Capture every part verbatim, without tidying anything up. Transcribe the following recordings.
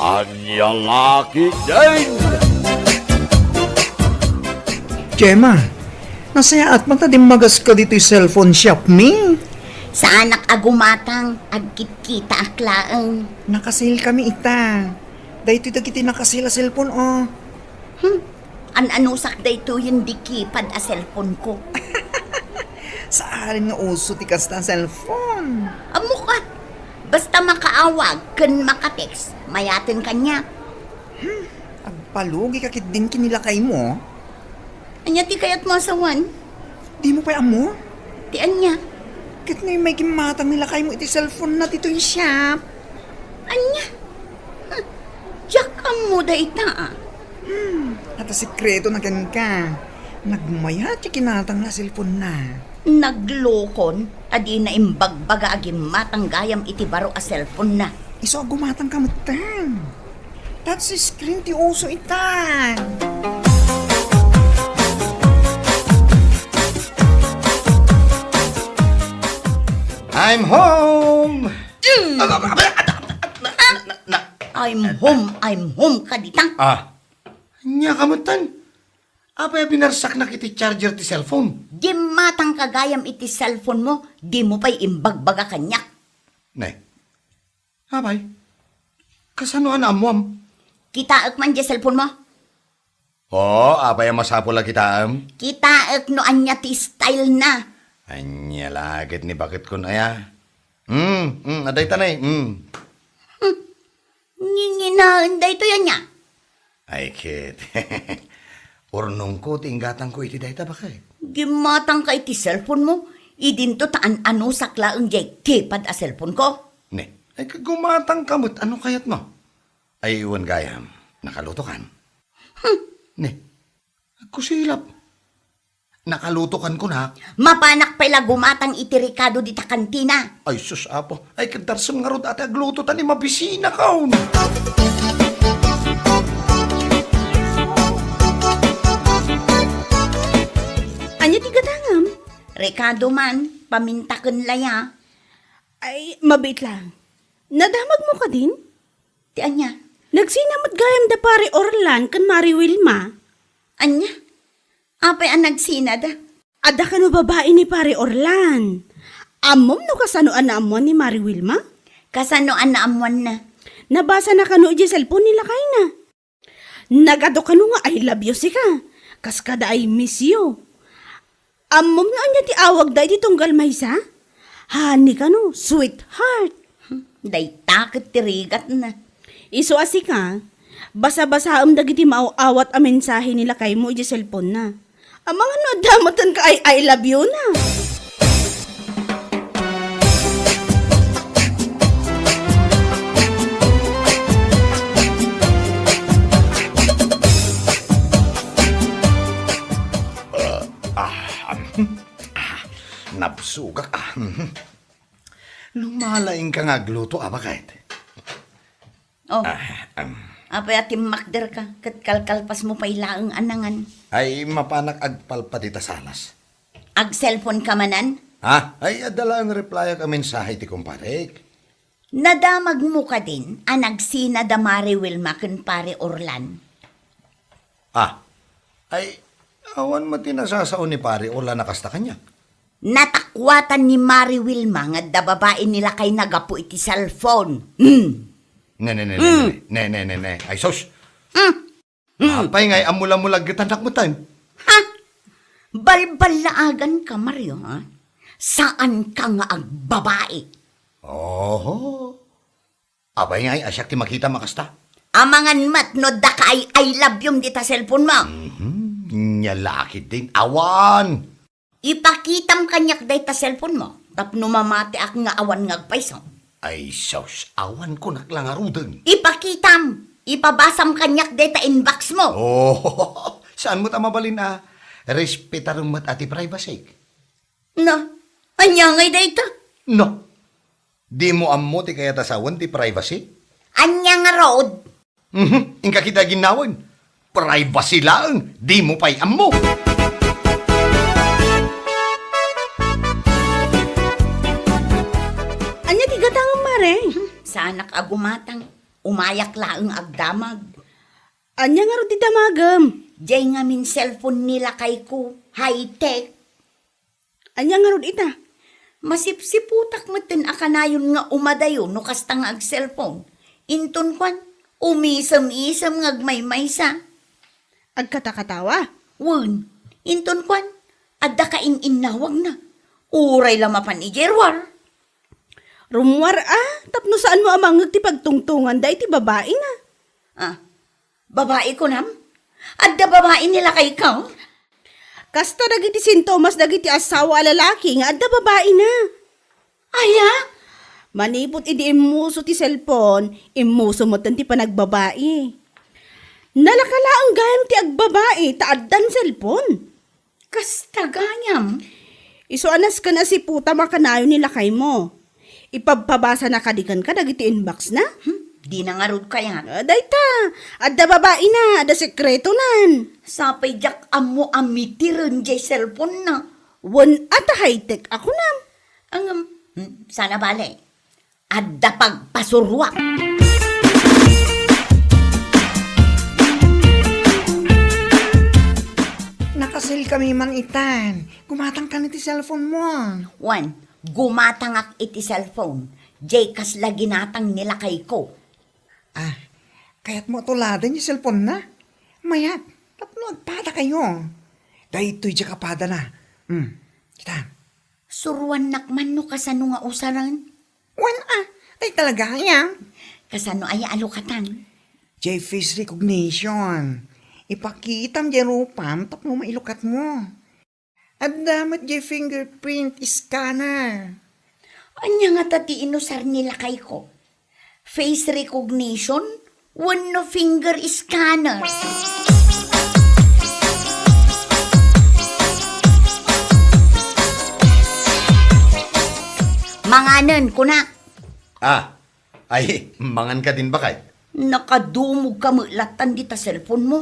Ania la ketdin? Gemma, nasayaat man ta dimmagaska ditoy cellphone shop mi. Saanak a gumatang, agkitkitaak laeng. Naka-sale kami ita. Daytoy dagiti naka-sale a cellphone, oh. Hmm. An-anusak daytoyen di keypad a cellphone ko. Saan nga uso ti kasta a cellphone? Ammok a. Basta makaawag ken maka-text, mayaten kaniak. Hmm, agpalugi ka ketdin ken ni lakaymo? Ania ti kayatmo a sawen? Dimo pay ammo? Ti ania? Ket no immay gimmatang ni lakaymo iti cellphone na ditoy shop? Ania? Huh, diak ammo dayta, ah. Hmm, ata sekreto na kenka. Nagmayat ti kinatang na cellphone na. Naglokon, ta dina imbagbaga a gimmatang gayam iti baro a cellphone na. Isu a gumatang ka metten. Touch screen ti uso ita. I'm home! Mm. Ah, ah, ah, ah, ah, na, na, na, na. I'm home, I'm home ka dita. Ah, ania ka metten? Apay a binarsaknak iti charger ti cellphone? Gimmatang ka gayam iti cellphone mo, dimo pay imbagbaga kaniak. Ne, apay, kasano a naammuam? Kitaek man diay cellphone mo. Oo, apay a masapul a kitaem? Kitaek no ania ti style na. Ania la ket ni baket kun aya? Hmm, hmm, adda ita ne, hmm. Hmm. Nginginaen daytoy ania? Ay ket, urnongko ti inggatangko iti dayta baket. Gimmatangka iti cellphone mo, idinto ta an-anusak laeng diay keypad a cellphone ko. Ne, ay ket gumatangka met, ano kayatmo? Ay wen gayam, nakalutokan? Hmm. Ne, agkusilap. Nakalutokan kunak. Mapanak pay la gumatang iti rekado dita kantina. Ay sus, Apo. Ay, kadarsem ngarud a ti agluto ta ni mabisinakon. Ania ti gatangem? Rekado man, pamintaken la ya. Ay, mabiit lang. Nadamagmo kadin? Ti ania? Nagsina met gayam da Pare Orlan ken Mari Wilma. Ania? Apay a nagsinada? Adda kano babai ni Pare Orlan. Ammom no kasano a naammuan ni Mari Wilma? Kasano a naammuanna? Nabasana kano idiay cellphone ni lakayna. Nagadu kano nga "I love you" sika, kas kada "I miss you." Ammom no ania ti awagda iti tunggal maysa? Honey kano, sweetheart. Dayta ket ti rigatna. Isu a sika, basabasaem dagiti maaw-awat a mensahe ni lakaymo idiay cellphone na. Amangan no adda met kenka "I, I love you" na. Ah, ah, ah, nabsogak, ah. Lumalaingka nga agluto, a, baket? Oh. Ah, um. Apay a timmakderka, ket kalkalpasmo pay laeng a nangan? Ay, mapanak agpalpadi ta salas. Ag-cellphone ka manen? Ha? Ay, adda laeng replyak a mensahe ti kumpadek. Nadamagmo kadin a nagsina da Mari Wilma ken Pare Orlan? Ah, ay, awan met ti nasasao ni Pare Orlan a kasta kaniak. Natakuatan ni Mari Wilma nga adda babai ni lakayna gapu iti cellphone. Hmm. Ne, ne, ne, ne, Hmm. ne, ne, ne, ne. Ay, sus. Hmm. Hmm. Apay nga ay ammulamulag ket anak mo tayo? Ha? Balballaagan ka, Mario, ha? Saan ka nga agbabai? Oho. Apay nga ay, a siak ti makita a kasta? Amangan met no adda ka ay "I love you" dita cellphone mo. Mhm. Nia la ketdin, awan. Ipakitam kaniak dayta cellphone mo, tapno mamatiak nga awan nga agpayso. Ay, sus, awan kunak la ngaruden. Ipakitam, ipabasam kaniak dayta inbox mo. Oh, saan mo ta mabalin a respetarem met a ti privacy? No, ania ngay dayta? No, dimo ammo ti kayat a sawen ti privacy? Ania ngarud? Mhm, inka kita ginnawen. Privacy laeng, dimo pay ammo. Ania ti gatangem, Mare? Hmm, saanak a gumatang. Umayak laeng agdamag. Ania ngarud ti damagem? Jay ngamin cellphone ni lakayko, high-tech. Ania ngarud ita? Masipsiputak metten a kanayon nga umadayo no kasta nga ag-cellphone. Inton kuan, umisem-isem nga agmaymaysa. Agkatakatawa? Wen, inton kuan, adda kain-innawagna. Uray la mapan idiay ruar. Rummuar a, tapno saanmo a mangngeg ti pagtungtunganda iti babaina. Ah, babai kunam? Adda babai ni lakayko? Kasta dagiti sintomas dagiti asawa a lalaki nga adda babaina. Aya? Manipud idi immuso ti cellphone, immuso metten ti panagbabai. Nalaka laeng gayam ti agbabai ta addan cellphone. Kasta gayam? Isu a nasken a siputam a kanayon ni lakaymo. Ipabpabasana kadi kenka dagiti inbox na? Hmm, dina ngarud kayat. Ah, dayta, adda babaina, adda sekretonan. Sapay diak ammo a mitiren jay cellphone na. Wen a ta high-tech a kunam. Ngem, hmm, saan a bale. Adda pagpasuruak. Nakaselkami man itan. Gumatangkan iti cellphone mo. Wen, gumatangak iti cellphone. Jay kasla ginatang ni lakayko. Ah, kayatmo a tuladen ti cellphone na? Mayat, tapno agpadakayo. Daytoy diak a padana. Hmm, kita. Suruannak man no kasano nga usaren? Wen a, ay talaga aya. Kasano aya a lukatan? Jay face recognition. Ipakitam jay rupam tapno mailukatmo. Adda met jay fingerprint scanner. Ania ngata ti inusar ni lakayko? Face recognition wenno finger scanner? Manganen, kunak. Ah, ay, mangan ka din, bakay? Nakadumog ka met lattan dita cellphone mo.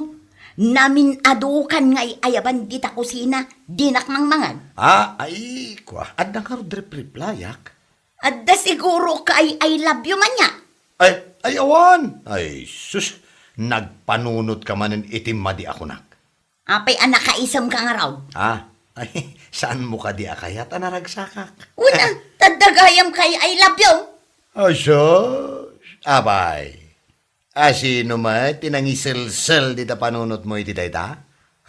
Namin-adukan nga ay-ayaban dita kusina, dinak mangmangan. Ah, ay, kwa, adda ngarud rep-replyak? Adda siguro ka ay I love you man niya. Ay, ay, awan. Ay, sus, nagpanunot ka manen iti madi a kunak. Apay a nakaisem ka ngarud? Ah, ay, saan mo kadi a kayat a naragsakak? Wen a, ta adda gayam ka ay I love you. Ah, sus, apay. Asino met ti nangiselsel dita panunot mo iti dayta?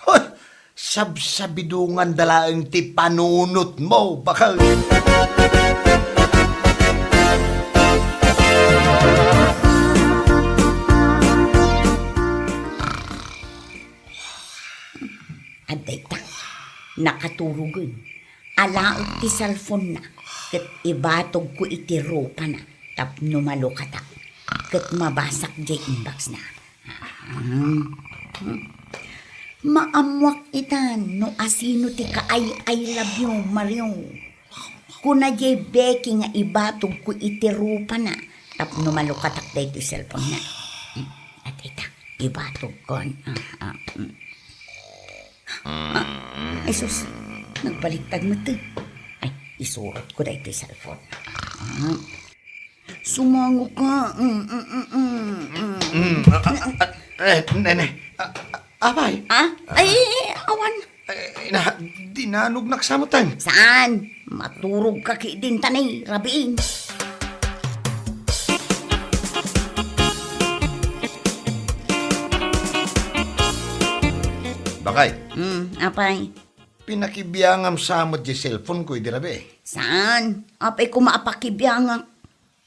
Hoy! Sabsabidonganda laeng ti panunot mo, bakal! Adda ita, nakaturogen. Alaek ti cellphone-na, ket ibatogko iti rupana tapno malukatak, ket mabasak jay inbox-na. Ah, hmm. Maammoak itan no asino ti ka-I, I love you, Mario. Kuna jay Becky nga ibatogko iti rupana tapno malukatak daytoy cellphone-na. Hmm, adda ita, ibatogkon. Ah, ah, hmm. Ah, ay sus, nagbaliktad met. Ay, isurotko daytoy cellphone. Ah. Sumango ka. Mm, mm, mm, mm, mm. Mm, ah, ah, ah, eh, nene. Ah, ah, apay? Ah? Ay, awan. Eh, na, dinanognak sa met. Saan? Maturog ka ki din tanay, rabiin. Bakay? Hmm, apay? Pinakibiangam sa met di cellphone ko idi rabii. Saan? Apay koma a pakibiangak?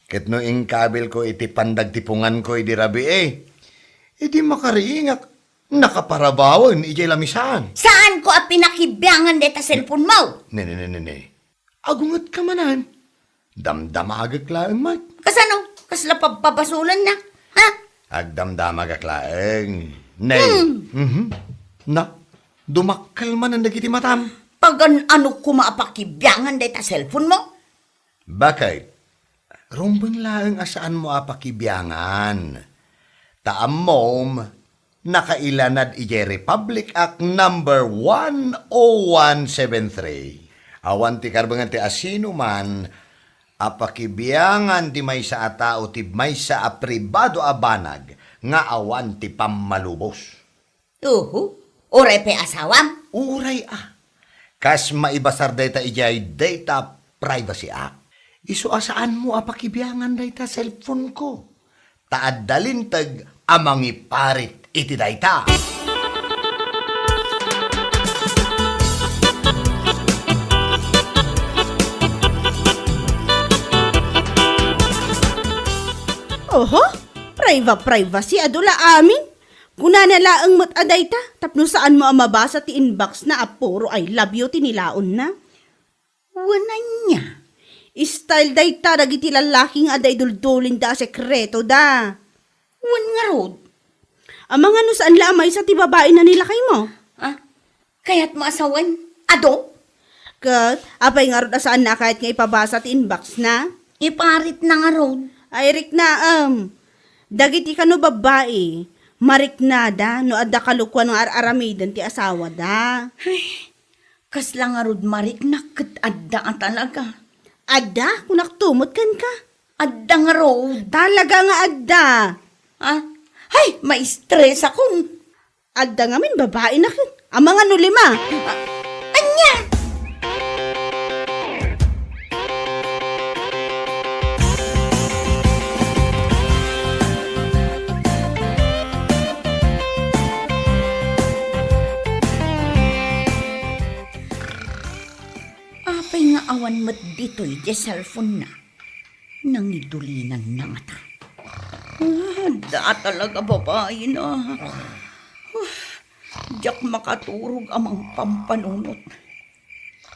Ket no inkabilko iti pandagtipunganko idi rabii, idi makariingak, nakaparabawen idiay lamisaan. Saanko a pinakibiangan dayta cellphone mo? Ne, ne, ne, ne, ne. Agungetka manen. Damdamagek laeng met. Kasano? Kasla pabpabasolenna? Ha? Agdamdamagak laeng. Nay. Hmm. Mhm. Na, dumakkel manen dagiti matam. Pagan-ano koma a pakibiangan dayta cellphone mo? Bakit? Rumbeng laeng a saanmo a pakibiangan. Ta ammom, nakailanad idiay Republic Act number one oh one seven three. Awan ti karbengan ti asinoman a pakibiangan ti maysa a tao ti maysa a pribado a banag nga awan ti pammalubos. Uhu. Uray pay asawam? Uray a. Kas maibasar dayta idiay Data Privacy Act, isu a saanmo a pakibiangan dayta cellphone-ko. Ta adda linteg a mangiparit iti dayta. Oho, priva-privacy adu la amin. Kunana laeng met a dayta, tapno saanmo a mabasa ti inbox-na a puro "I love you" ti nilaonna. Wen ania? Style dayta dagiti lallaki nga adda iduldulinda a sekretoda. Wen ngarud? Amangan no saan la a maysa ti babaina ni lakaymo? Ah, kayatmo a sawen? Adu? Ket apay ngarud a saanna a kayat nga ipabasa ti inbox-na? Iparitna ngarud. Ay, riknaem. Dagiti kano babbai, mariknada no adda kalokuan nga ar-aramiden ti asawada. Ay, kasla ngarud marikna ket adda a talaga. Adda? Kunakto met kenka. Adda ngarud. Talaga nga adda. Ah? Ay, maistresakon. Adda ngamin babaina ket amangan no lima. Ah, ania? Apay nga awan met ditoy diay cellphone-na? Nangidulinanna ngata. Ah, adda talaga babaina. Uf, diak makaturog a mangpampanunot.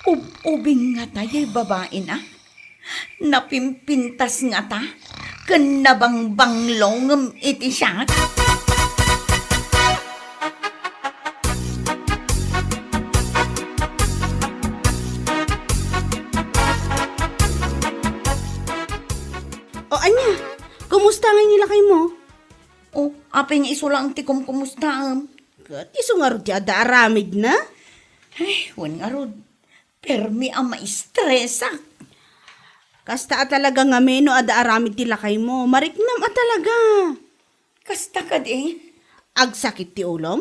Ub-ubing ngata diay babaina. Napimpintas ngata ken nabangbanglongem iti siak. O, ania? Kumusta ngay ni lakaymo? O, apay nga isu laeng ti kumkumustaem? Ket isu ngarud ti adda aramidna? Ay, wen ngarud. Permi a maistresak. Kasta a talaga ngamin no adda aramid ti lakaymo. Mariknam a talaga. Kasta kadi? Agsakit ti ulom?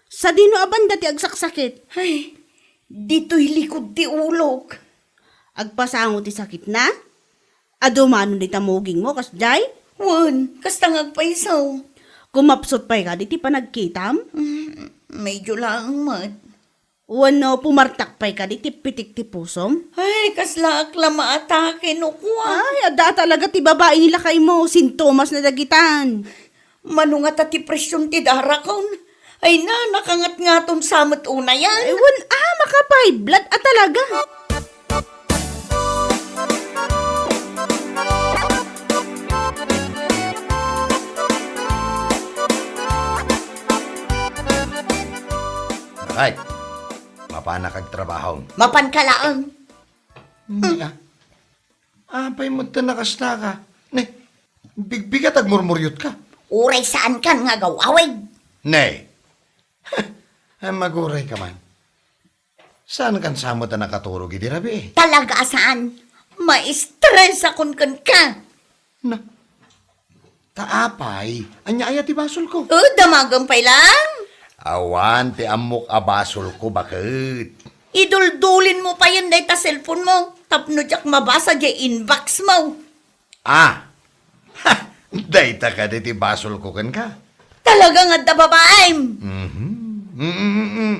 Sadino a banda ti agsaksakit? Ay, ditoy likod ti ulok. Agpasango ti sakitna? Adu manen dita mugingmo, kasdiay? Wen, kasta nga agpayso. Kumapsut pay kadi ti panagkitam? Mm, medyo laeng met. Wenno pumartak pay kadi ti pitik ti pusom? Ay, kaslaak la maatake no kua. Ay, adda talaga ti babai ni lakaymo, sintomasna dagitan. Mano ngata ti presion ti darakon? Ay na, nakangatngaton sa met unayan. Ay, wen a, maka-high blood a talaga. Ay, mapanak agtrabaho. Mapanka laeng. Ania? Apay met ta nakastaka? Ne, bigbigat agmurmuriotka. Uray saankan nga agaw-awid. Ne. Ay, magurayka man. Saankan sa met a nakaturog idi rabii? Talaga a saan. Maistresakon kenka. Na, ta apay, ania aya ti basolko? O, damagem pay lang. Awan ti ammok a basolko, baket. Iduldulinmo payen dayta cellphonemo tapno diak mabasa diay inboxmo. Ah! Ha! Dayta kadi ti basolko kenka? Talaga nga adda babaim! Mhm. Mm, mm, mm.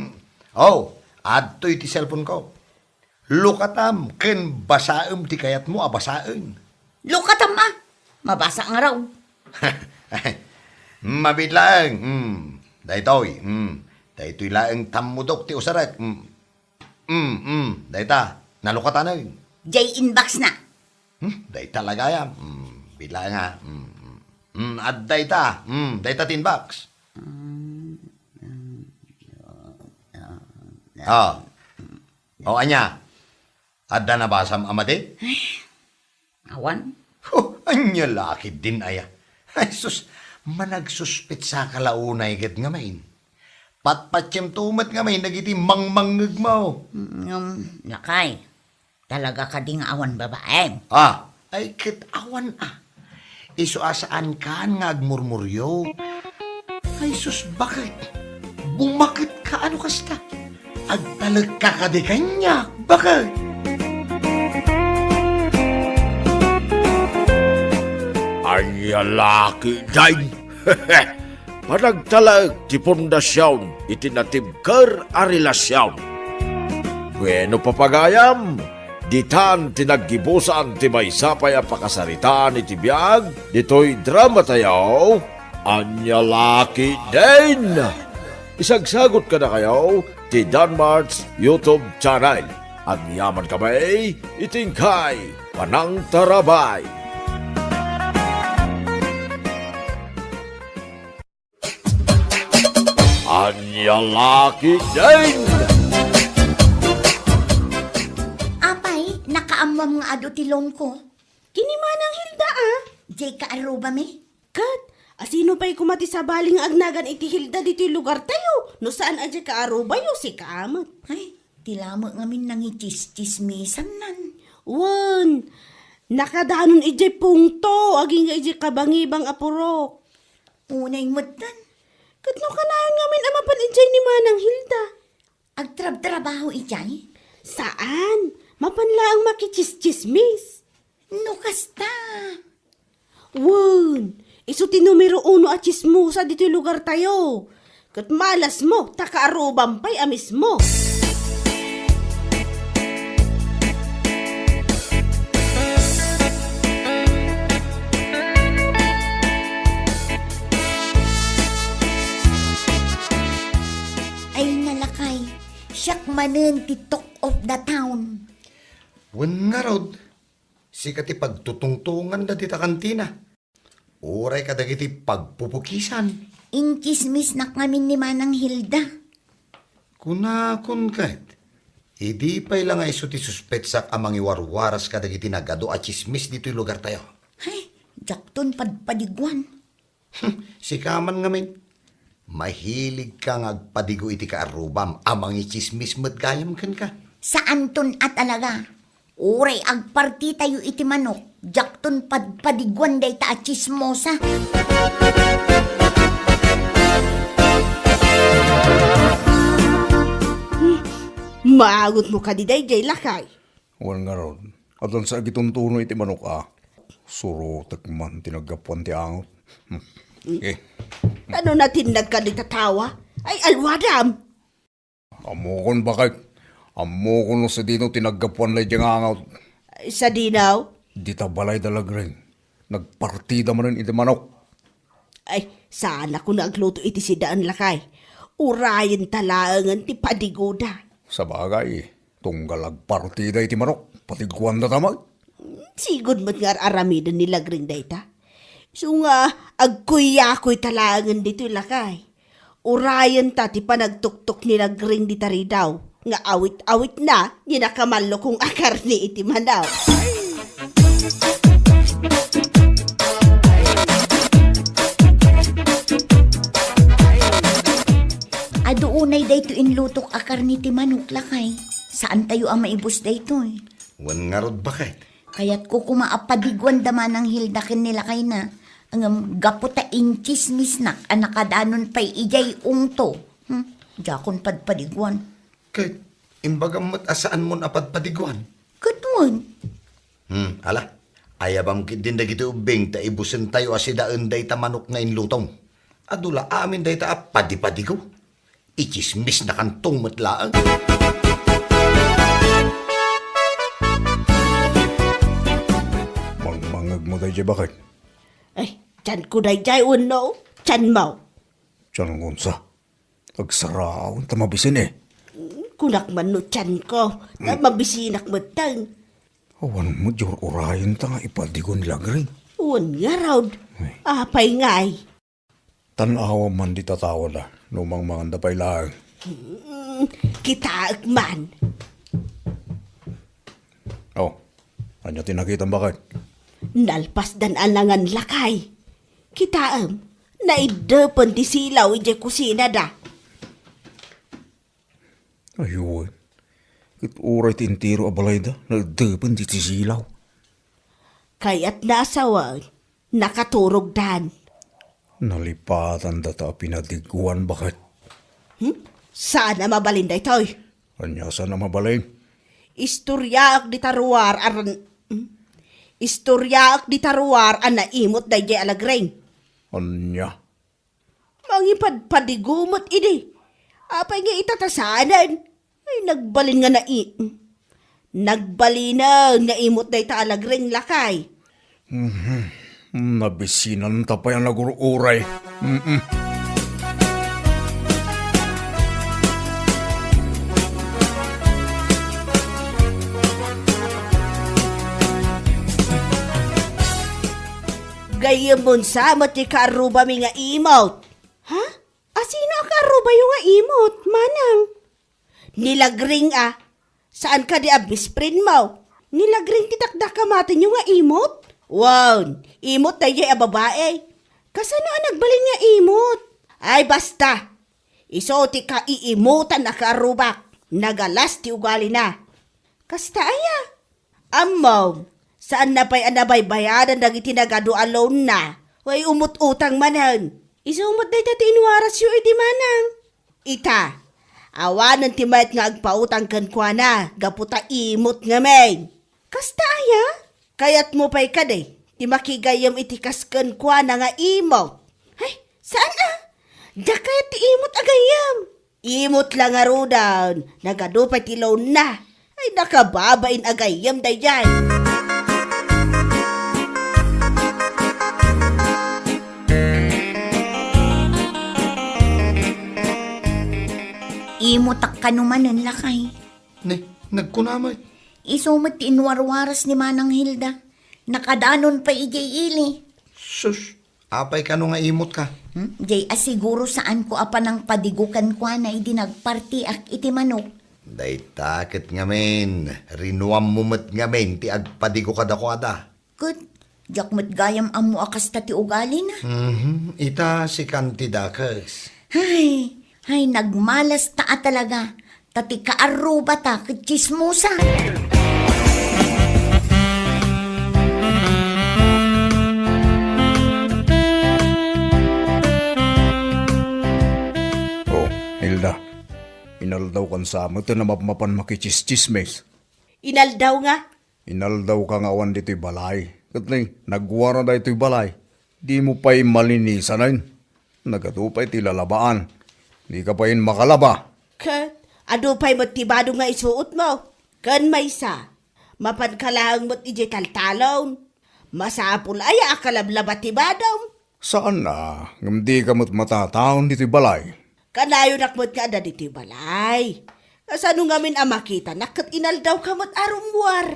Oh, adtoy ti cellphoneko. Lukatam ken basaem ti kayatmo a basaen. Lukatam a! Mabasa ngarud. Mabiit laeng. Mm. Daytoy. Mm. Daytoy laeng tammudok ti usarek. Mm. Mm, mm. Dayta. Nalukatanen. Diay inboxna. Hmm? Dayta lagayam. Mm. Biit laeng a. Mm, mm. Mm, adda ita. Mm, dayta ti inbox. Mm, mm, mm. Oh. O, ania? Adda nabasam a madi? Ay, awan. Huh, ania la ketdin aya? Ay, sus, managsuspetsaka la unay ket ngamin. Patpatsem to met ngamin dagiti mangmangngegmo. Mm, ngem, lakay, Talaga kadi nga awan babaem? Ah, ay ket awan a. Isu a saankan nga agmurmurio. Ay sus, baket? Bumaket ka ano kasta? Agtalek ka kadi kaniak, baket? Ania la ketdin? Panagtalek ti pundasion iti natibker a relasion. Bueno, papagayam, ditan ti naggibusan ti maysa pay a pakasaritaan iti biag ditoy dramatayo, Ania la ketdin? Isagsagot kadakayo ti Danmart's YouTube channel. Agyaman kami iti inkay panangtarabay. Ania la ketdin? Apay, nakaammoam nga adu ti loan ko? Ken ni Manang Hilda, a? Jay kaarrubami? Ket, asino pay koma ti sabali nga agnagan iti Hilda ditoy lugartayo? No saan a jay kaarubayo, sika met. Ay, ti lamet ngamin nangichischismisannan. Wen, nakadanon idiay pungto, agingga idiay kabangibang a purok. Unay metten. Ket no kanayon ngamin a mapan idiay ni Manang Hilda? Agtrabtrabaho idiay? Saan. Mapan laeng makichischismis. No kasta. Wen, isu ti numero uno a chismosa ditoy lugartayo. Ket malasmo, ta kaarrubam pay a mismo. Ay, nalakay, siak manen ti talk of the town. Wen ngarud, sika ti pagtutungtunganda dita kantina. Uray kadagiti pagpupukisan. Inchismisnak ngamin ni Manang Hilda. Kunakon ket, idi pay la nga isu ti suspetsak a mangiwarwaras kadagiti nagadu a chismis ditoy lugartayo. Ay, diakton padpadiguan. Sika man ngamin, mahiligka nga agpadigo iti kaarrubam a mangichismis met gayam kenka. Saanton a talaga. Uray agpartitayo iti manok, diakton padpadiguan dayta a chismosa. Hmm, maangotmo kadi daydiay, lakay? Wen ngarud, addan sa agituntuno iti manok a. Surotek man ti naggapuan ti angot. Hmm. Eh. Ano natinnag ka dita tawa? Ay, alwadam! Ammokon, baket. Ammokon no sadino ti naggapuan daydiay nga angot. Ay, sadino? Dita balay da Lagring. Nagpartida manen iti manok. Ay, saanakon nga agluto iti sidaen, lakay. Urayenta laengen ti padigoda. Sabagay, tunggal agpartida iti manok, padiguandata met. Sigud met nga ar-aramiden ni Lagring dayta. Isu nga agkuyakoyta laengen ditoy, lakay. Urayenta ti panagtuktok ni Lagring dita ridaw nga awit-awitna ni nakamallokong a karne iti manok. Adu unay daytoy inlutok a karne ti manok, lakay. Saantayo a maibus daytoy. Wen ngarud, baket. Kayatko koma a padiguan da Manang Hilda ken ni lakayna, ngem gapu ta inchismisnak a nakadanon pay idiay ungto. Hmm? Diakon padpadiguan. Ket imbagam met a saanmon a padpadiguan? Ket wen. Hmm, ala. Ayabam ketdin dagiti ubbing ta ibusentayo a sidaen dayta manok nga inlutom. Adu la amin dayta a padipadigo. Ichismisnakanto met laeng. Mangmangegmo daydiay, baket. Ay, tianko daydiay wenno tianmo? Tianko unsa? Agsaraaw ta mabisin, eh. Kunak man no tianko, ta mabisinak metten. Awan met diay ur-urayenta nga ipadigo ni Lagring. Wen ngarud. Ay. Apay ngay? Tan-awam man dita taoda, no mangmanganda pay laeng. Hmm, kitaek man. Oh, ania ti nakitam, baket? Nalpasdan a nangan, lakay. Kitaem, naiddepen ti silaw idiay kusinada. Ay wen. Ket uray ti entero a balayda, naeddepen ti silaw. Kayatna a sawen, nakaturogdan. Nalipatan data a pinadiguan, baket. Hmm? Saan a mabalin daytoy? Ania saan a mabalin? Istoriaek dita ruar a ran-, hmm? Istoriaek dita ruar a naimot daydiay a lagring. Ania? Mangipadpadigo met idi. Apay nga ita ta saanen? Ay, nagbalin nga nai-, nagbalinen nga imot dayta a lagring, lakay. Mhm. Nabisinanta pay a nagur-uray. Mm-mm. Gayyemon sa met ti kaarrubami nga imot. Ha? Asino a kaarrubayo nga imot, manang? Ni Lagring a, saan kadi a best friend mo? Ni Lagring ti dakdakamatenyo nga imot? Wen, imot daydiay a babai. Kasano a nagbalin nga imot? Ay, basta. Isu ti kaiimutan a kaarrubak. Nagalas ti ugalina. Kasta aya? Ammom, saanna pay a nabaybayadan dagiti nagadu a loan-na. Way umut-utang manen. Isu met dayta ti inwarasyo iti manang. Ita, awanen ti mayat nga agpautang kenkuana gapu ta imot ngamin. Kasta aya? Kayatmo pay kadi ti makigayyem iti kas kenkuana nga imot? Ay, saan a? Diak kayat ti imot a gayyem. Imot la ngaruden, nagadu pay ti loan-na. Ay, nakababain a gayyem daydiay. Imotak kano manen, lakay. Ne, nagkuna met. Isu met ti inwarwaras ni Manang Hilda. Nakadanon pay idiay ili. Sus, apay kano nga imot ka? Hmm? Jay a siguro saanko a panangpadigo kenkuana idi nagpartiak iti manok. Dayta ket ngamin, rinuammo met ngamin ti agpadigo kadakuada. Ket, diak met gayam ammo a kasta ti ugalina. Mhm, ita sikan ti dakes. Hay, hay, nagmalas ta a talaga, ta ti kaarrubata ket tsismosa. Oh, Hilda, inaldawkan sa met a mapmapan makitsistsismis. Inaldaw nga? Inaldawka nga awan ditoy balay. Ket ni, nagwara daytoy balay. Dimo pay malinisanen. Nagadu pay ti lalabaan. Dika pay makalaba. Ket, adu pay met ti badom nga isuotmo. Ken maysa, mapanka laeng met idiay taltalon. Masapul aya a kalablaba ti badom? Saan a, ngem dika met matataon ditoy balay. Kanayonak met nga adda ditoy balay. Kasano ngamin a makitanak ket inaldawka met a rummuar?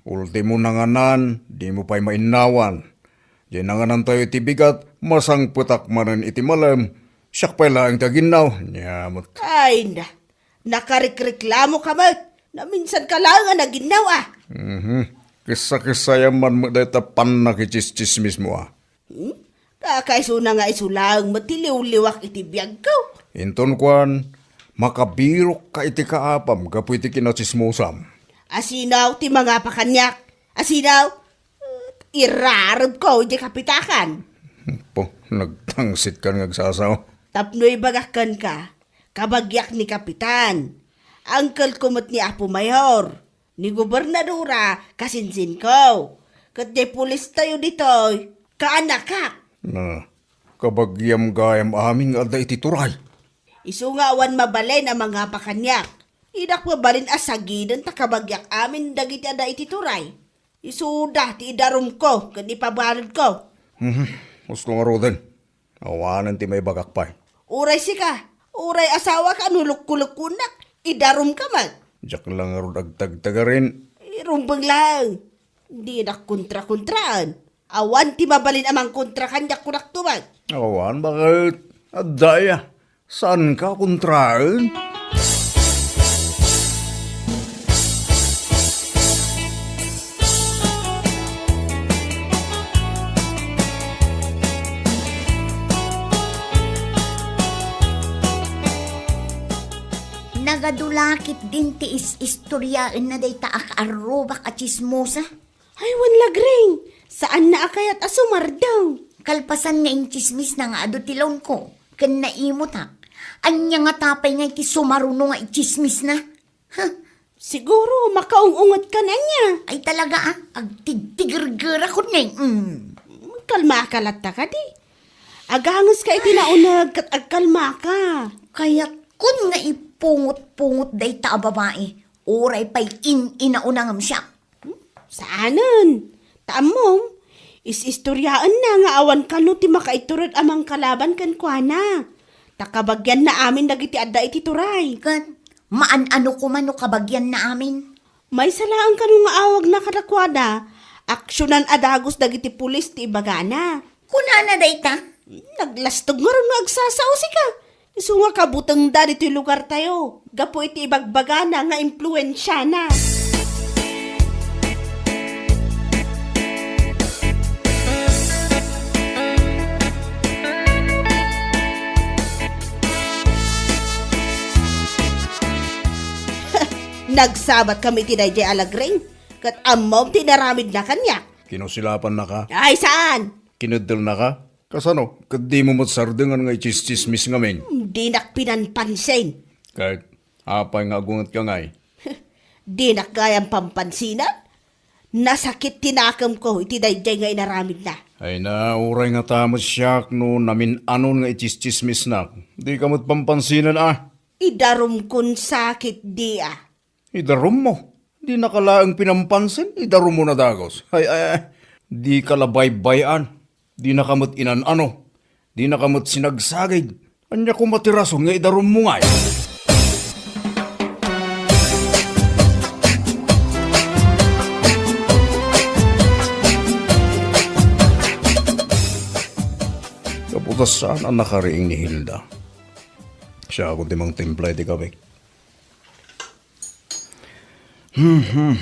Ultimo nanganan, dimo pay mainnawan. Diay nanganantayo iti bigat, masangpetak manen iti malem. Siak pay laeng ti aginnaw, nia met. Ay na, nakarikreklamoka met. Naminsanka laeng a naginnaw a. Mhm. Kissa-kissayam man met dayta pannakitsistsismismo a. Hmm? Kakaisuna nga isu laeng met ti liwliwak iti biagko. Inton kuan, makabirokka iti kaapam gapu iti kinatsismosam. Asino ti mangapa kaniak? Asino? Irarebko idiay kapitakan. Po, nagtangsit kan nga agsasao. Tapno ibagak kenka, kabagiak ni Kapitan. Angkelko met ni Apo Mayor. Ni gobernadora, kasinsinko. Ket diay pulistayo ditoy, kaanakak. Na, kabagiam gayam amin nga adda iti turay. Isu nga awan mabalin a mangapa kaniak. Dinak mabalin a sagiden ta kabagiak amin dagiti adda iti turay. Isuda ti idarumko ken ipabaludko. Mhm, husto ngaruden. Awanen ti maibagak pay. Uray sika, uray asawaka no lukkolukkonak, idarumka met. Diak la ngarud agtagtagarin. Irumbeng laeng. Dinak kontrakontraan. Awan ti mabalin a mangkontra kaniak kunak tuman. Awan, baket? Adda aya. Saanka a kontraen? Nagadula ketdin ti is-istoriaenna dayta a kaarrubak a tsismosa. Ay, wen, Lagring, saanna a kayat a sumardeng. Kalpasan nga intsismisna nga adu ti lawnko ken naimutak, ania ngata pay nga iti sumaruno nga itsismisna? Huh? Siguro, makaung-unget ka na niya. Ay talaga, ah. Agtigtigergerakon, eh. Mm. Kalma ka latta kadi. Aganges ka iti nauneg ket agkalma ka. Kayatkon nga ipungot-pungot dayta a babai. Uray pay in-inauna ngem siak. Hmm? Saanen? Ta ammom, is-istoriaenna nga awan kano ti makaiturod a mangkalaban kenkuana. Ta kabagianna amin dagiti adda iti turay. Ket maan-ano koma no kabagianna amin? Maysa laeng kano nga awagna kadakuada, aksionan a dagus dagiti pulis ti ibagana. Kunana dayta? Naglastog ngarud no agsasausika. Isu nga kabutengda ditoy lugartayo, gapu iti ibagbagana nga impluensiana. Nagsabat kami iti daydiay a Lagring, ket ammom ti inaramidna kaniak. Kinusilapannaka? Ay, saan? Kineddelnaka? Kasano? Ket dimo met sardengan nga itsistsismis ngamin? Dinak pinanpansin. Ket apay nga agungetka ngay? Dinak gayam pampansinan? Nasakit ti nakemko iti daydiay nga inaramidna. Ay na, uray ngata met siak no namin-anon nga itsistsismisnak. Dika met pampansinan a. Idarumkon sakit, di a. Idarummo? Dinaka laeng pinampansin, idarummo na dagus. Ay, ay, ay. Dika la baybay-an. Dinaka met inan-ano. Dinaka met sinagsagid. Ania koma ti rason nga idarummo ngay? Gapu ta saan a nakariing ni Hilda. Siakon ti mangtimpla iti kape. Hmm, hmm.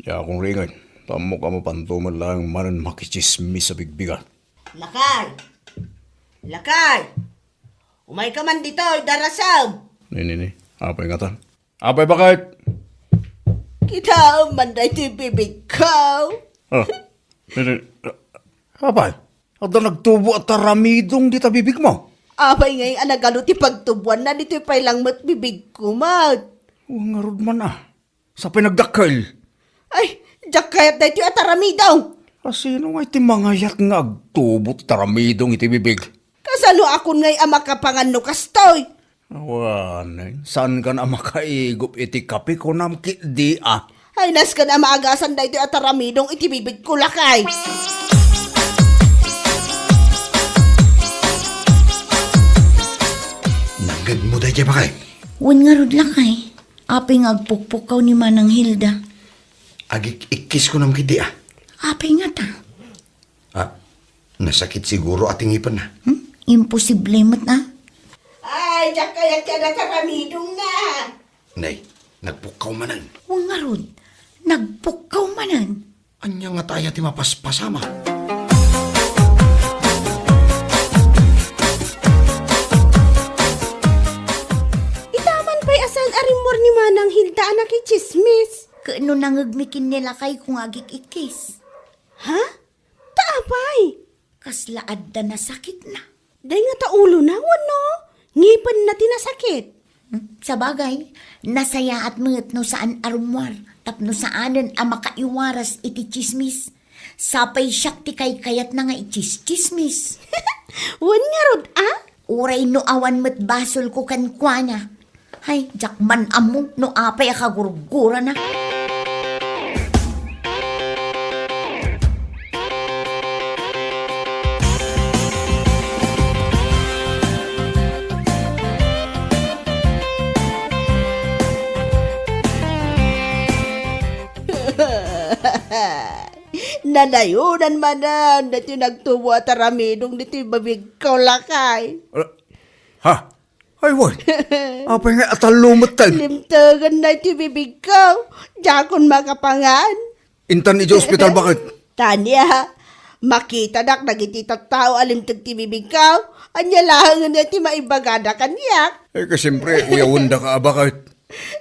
Diakon ringen. Ammok a mapanto met laeng manen makitsismis a bigbigat. Lakay! Lakay! Umayka man ditoy, darasem! Ni, ni, ni. Apay ngata? Apay, bakit? Kitaem man daytoy bibigko. Ah, ni, ni. Apay? Adda nagtubo a taramidong dita bibigmo? Apay ngay a nagano ti pagtuboanna ditoy pay lang met bibigko met? Wen ngarud man a. Sapay nagdakkel. Ay, diak kayat daytoy a taramidong. A sino ngay ti mangayat nga agtubo ti taramidong iti bibig? Kasano akon ngay a makapangan no kastoy? Awanen, saankan a makaigup iti kape, kunam ketdi a. Ay, nasken a maagasan daytoy a taramidong iti bibigko, lakay. Nangngegmo daydiay, bakit? Wen ngarud, lakay. Apay nga agpukpukkaw ni Manang Hilda? Agik-ikkis kunam ketdi a. Apay ngata? Ah, nasakit siguro a ti ngipenna. Hmm? Imposible met a. Ay, diak kayat ti adda taramidongna. Nay, nagpukkaw manen. Wen ngarud, nagpukkaw manen. Ania ngata aya ti mapaspasama? Ita man pay a saan a rimmuar ni Manang Hilda a nakitsismis. Ket no nangngegmi ken ni lakayko nga agik-ikkis. Ha? Ta apay? Kasla adda nasakitna. Dayta ngata ulona wenno ngipenna ti nasakit? Hmm, sabagay, nasayaat met no saan a rummuar tapno saanen a makaiwaras iti tsismis. Sapay siak ti kaykayatna nga itsistsismis. Wen ngarud a? Uray no awan met basolko kenkuana. Hay, diak man ammo no apay a kagurgurana. Nanayonan manen daytoy nagtubo a taramidong ditoy bibigko, lakay. Ah, ha? Ay, wen. Apay nga atallo metten? Limtegen daytoy bibigko. Diakon makapangan. Intan idiay ospital, bakit? Tania, Makitadak dagiti tattao a limteg ti bibigko. Ania laengen ti maibagada kaniak? Eh, ka siyempre, uyawendaka a baket.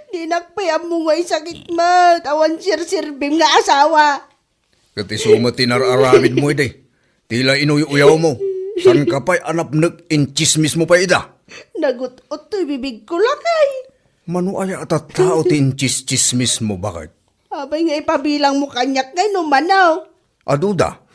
Dinak pay ammo nga isakit met. Awan sirsirbim nga asawa. Ket isu met ti nar-aramidmo idi. Ti la inuy-uyawmo. Saan ka pay a napnek, intsismismo pay ida. Nagut-ot toy bibigko, lakay. Mano aya a tattao ti intsistsismismo, baket? Apay nga ipabilangmo kaniak ngay no mano? Aduda.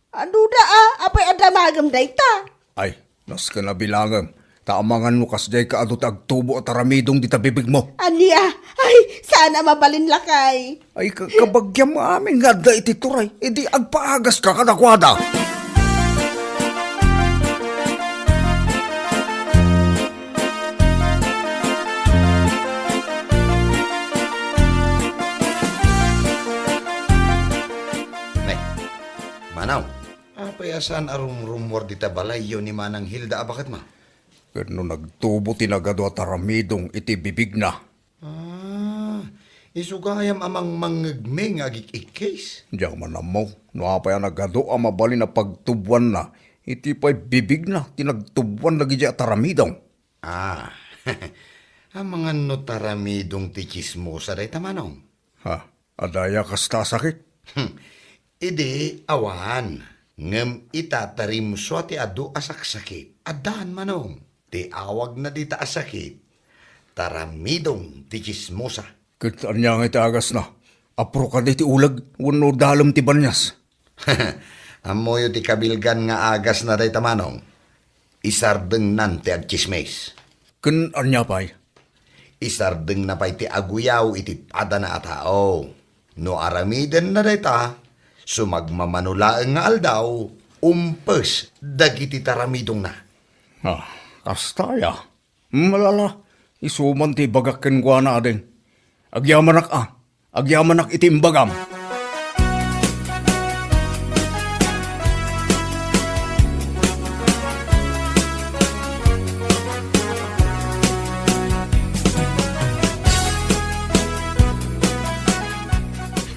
Aduda a, apay a damagem dayta? Ay, nasken a bilangem. Ta amangan no kasdiay ka adu ti agtubo a taramidong dita bibigmo. Ania? Ay, saan a mabalin, lakay? Ay, ka-, kabagiam amin nga adda iti turay. Idi agpaagaska kadakuada. Ne, Manong, apay a saan a rumrummuar dita balayyo ni Manang Hilda a baketmo? Ket no nagtubo ti nagadu a taramidong iti bibigna. Ah, isu gayam a mangmangngegmi nga agik-ikkis. Diak man ammo no apay a nagadu a mabalin a pagtuboanna iti pay bibigna ti nagtuboan dagiti a taramidong. Ah, amangan no taramidong ti tsismosa dayta, Manong? Ha, adda aya kasta a sakit? Hmm. Idi awan, ngem ita ta rimsua ti adu a saksakit. Addaan, Manong. Ti awagna dita a sakit, taramidong ti tsismosa. Ket ania ngay ti agasna? Apro kadi ti uleg wenno dalem ti banias? Ammoyo ti kabilgan nga agasna dayta, Manong. Isardengnan ti agtsismis. Ken ania pay? Isardengna pay ti aguyaw iti padana a tao. No aramidenna dayta, sumagmamano laeng nga aldaw, umpes dagiti taramidongna. Ah, kasta aya? Malala, isu man ti ibagak kenkuana, ading. Agyamanak a, agyamanak iti imbagam.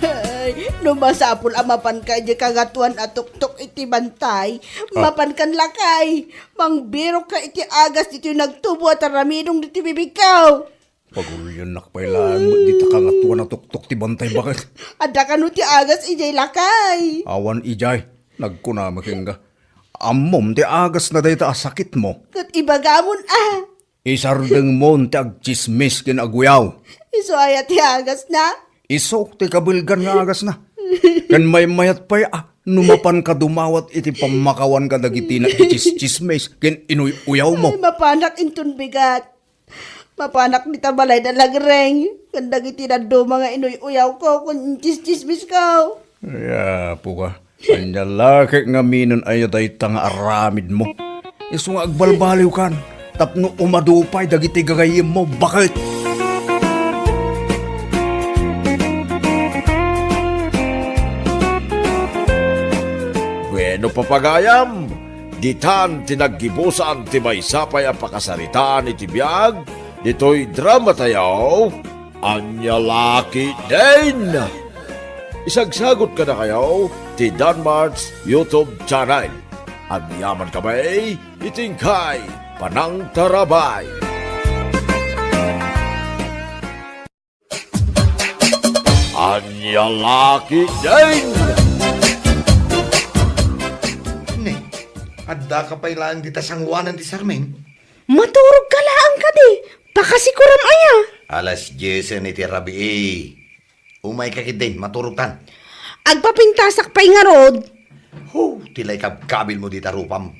Ay, no masapul a mapanka idiay kangatoan a tuktok iti bantay, ah, mapankan lakay. Mangbirokka iti agas ditoy nagtubo a taramidong ditoy bibigko. Paguliennak pay laeng met dita kangatoan a tuktok ti bantay, baket. Adda kano ti agas idiay, lakay? Awan idiay. Nagkunam kenka. Ammom ti agasna dayta a sakitmo. Ket ibagamon a. Isardengmon ti agtsismis ken aguyaw. Isu aya ti agasna? Isu ti kabilgan nga agasna. Ken maymayat pay a no mapanka dumawat iti pammakawan kadagiti nagtsismis ken inuy-uyawmo. Ay, mapanak inton bigat. Mapanak dita balay da lagreng, ken dagiti dadduma nga inuy-uyawko ken intsistsismisko. Ay, apo ka. Ania la ket ngamin aya dayta nga aramidmo? Isu nga agbalbaliwkan tapno umadu pay dagiti gagayyemmo, baket. Bueno, papagayam, ditan ti naggibusan ti maysa pay a pakasaritaan iti biag ditoy dramatayo, Ania La Ketdin. Isagsagot kadakayo ti Danmart's YouTube channel. Agyaman kami iti inkay panangtarabay. Ania La Ketdin. Ne, addaka pay laeng dita sangoanan ti Sarmen? Maturogka laeng kadi, pakasikuram aya. Alas diesen iti rabii. Umayka ketdin, maturogtan. Agpapintasak pay ngarud. Ho, ti la ikabkabilmo dita rupam.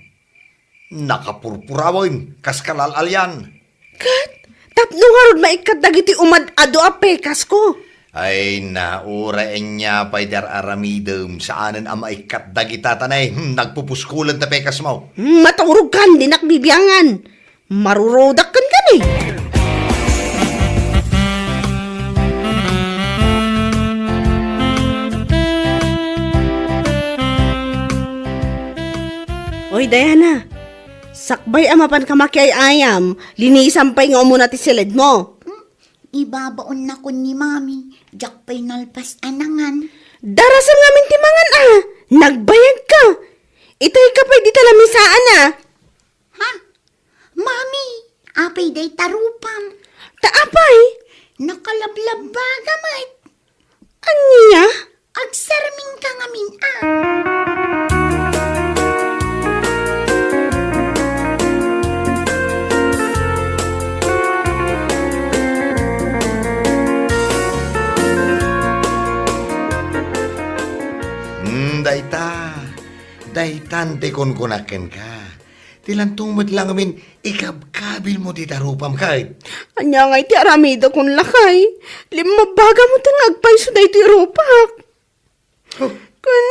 Nakapurpurawen, kas kalal-alian. Ket, tapno ngarud maikkat dagiti umad-adu a pekasko. Ay na, uray ania pay ti ar-aramidem, saanen a maikkat dagita ta nay, hmm, nagpupuskulen ta pekasmo. Hmm, maturogkan, dinak bibiangan. Marurudak kenka ni. Oy, Diana, sakbay a mapanka makiay-ayam, linisam pay nga umuna ti siledmo. Hmm? Ibabaonnakon ni Mami, diak pay nalpas a nangan. Darasem ngamin ti mangan a, nagbayagka Ah, itay ka pay dita lamisaan, a? Ha? Mami, apay dayta rupam? Ta apay? Nakalablabbaga met. Ania? Agsarming ka ngamin, a. Hmm, dayta. Daytan ti kunkunak kenka. Ti lanto met la ngamin ikabkabilmo dita rupam ket. Ania ngay ti aramidakon, lakay? Limmabbagam met nga agpayso daytoy rupak. Oh. Ken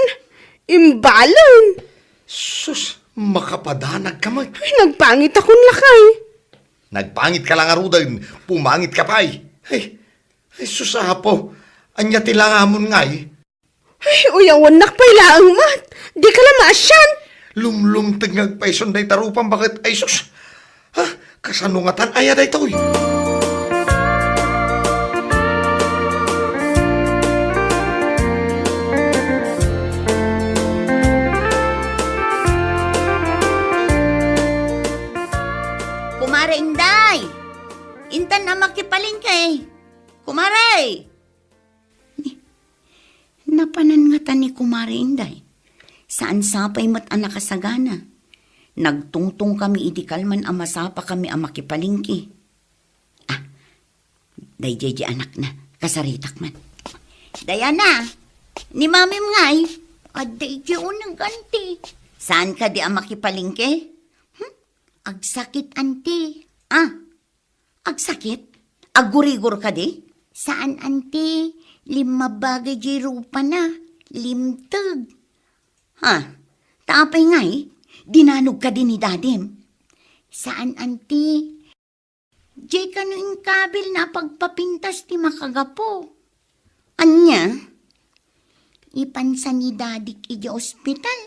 imbalen. Sus, makapadanag ka met. Ay, nagpangitakon, lakay. Nagpangit ka la ngaruden, pumangit ka pay. Ay, ay, sus, Apo, ania ti langamon ngay? Ay, uyawennak pay laeng met. Dika la maasian. Lumlumteg nga agpayson dayta rupam baket, ay sus. Ha? Kasano ngatan aya daytoy? Kumare Inday! Intan a makipalengke. Kumare! Ni, napanan ngata ni Kumare Inday. Saan sapay met a nakasagana. Nagtungtong kami idi kalman a masapa kami a makipalengke. Ah, daydiay di anakna, kasaritak man. Diana, ni mamim ngay, adda idiay uneg, anti. Saan kadi a makipalengke? Hmm? Agsakit, anti. Ah, agsakit? Aggurigor kadi? Saan, anti. Limmabbaga diay rupana. Limteg. Ha? Ta apay ngay? Dinanog kadi ni dadim? Saan, anti. Diay kano inkabil na pagpapintas ti makagapu. Ania? Ipansa ni dadik idiay ospital,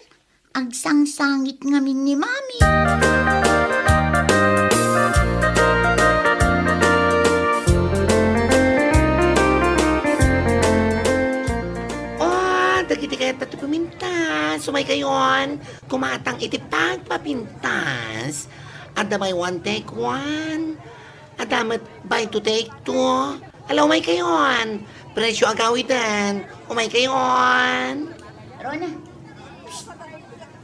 agsangsangit ngamin ni mami. Oh, dagiti kayat ti pumintas, umaykayon. Kumatang iti pagpapintas. Adda may one take one. Adda met buy two take two. Ala, umaykayon. Presyo agawiden. Umaykayon. Rona. Psst.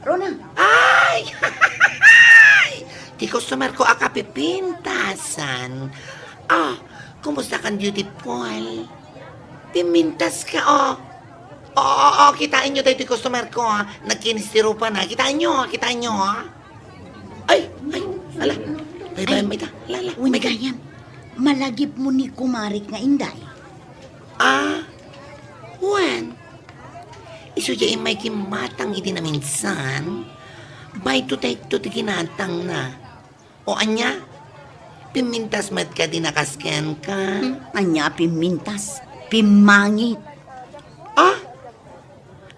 Rona. Ay! Ti customer ko a kapipintasan. Ah, kumusta kan, beautiful? Pimmintas ka, oh. Oo, oo, oo, kitaenyo daytoy customer ko, ha. Nagkinis ti rupana. Kitaenyo, ha, kitaenyo, ha. Ay, ay, ala. Bye-bye, ay, mayta. Ala, ala. Wen gayam, malagipmo ni kumarik nga Inday. Ah, wen. Isu diay immay kimmatang iti naminsan. Buy two take two ti kinatangna. O ania? Pimmintas met kadi a kas kenka? Hmm, ania a pimmintas? Pimmangit. Ah?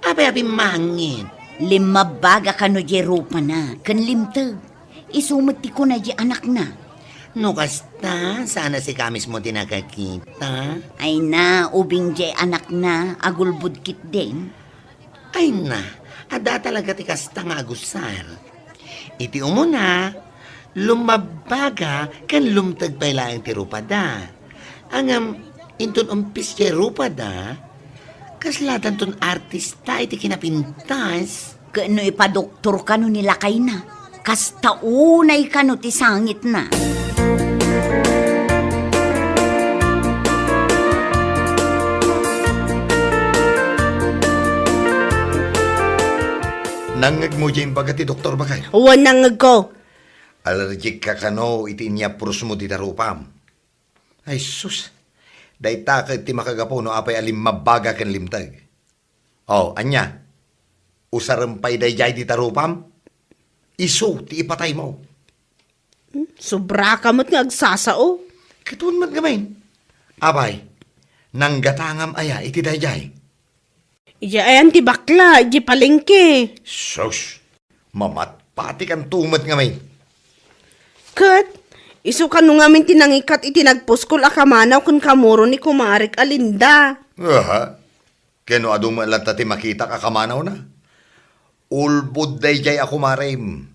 Apay a pimmangit? Limmabbaga kano diay rupana ken limteg. Isu met ti kuna diay anakna. No kasta, saan a sika mismo ti nakakita? Ay na, ubing diay anakna, agulbod ketdin. Ay na, adda talaga ti kasta nga agusar. Iti umuna, lummabbaga ken lumteg pay laeng ti rupada. Ngem inton umpis ti rupada, kasladanton artista iti kinapintas. Ket no ipadoktor kano ni lakayna, kasta unay kano ti sangitna. Nangngegmo diay imbaga ti doktor, baket? Wen, nangngegko. Allergic ka kano iti inyapurosmo dita rupam? Ay sus, dayta ket ti makagapu no apay a limmabbaga ken limteg. O, ania? Usarem pay daydiay dita rupam? Isu ti ipataymo. Hmm, sobraka met nga agsasao. Ket wen met ngamin. Apay, nanggatangam aya iti daydiay? Idiay ayan ti bakla, idiay palengke. Sus, mamatpatikanto met ngamin. Ket, isu kano ngamin ti nangikat iti nagpuskol a kamanaw ken kamuro ni kumarik a Linda. Aha. Ken no adu met latta ti makitak a kamanawna? Ulbod daydiay a kumarem.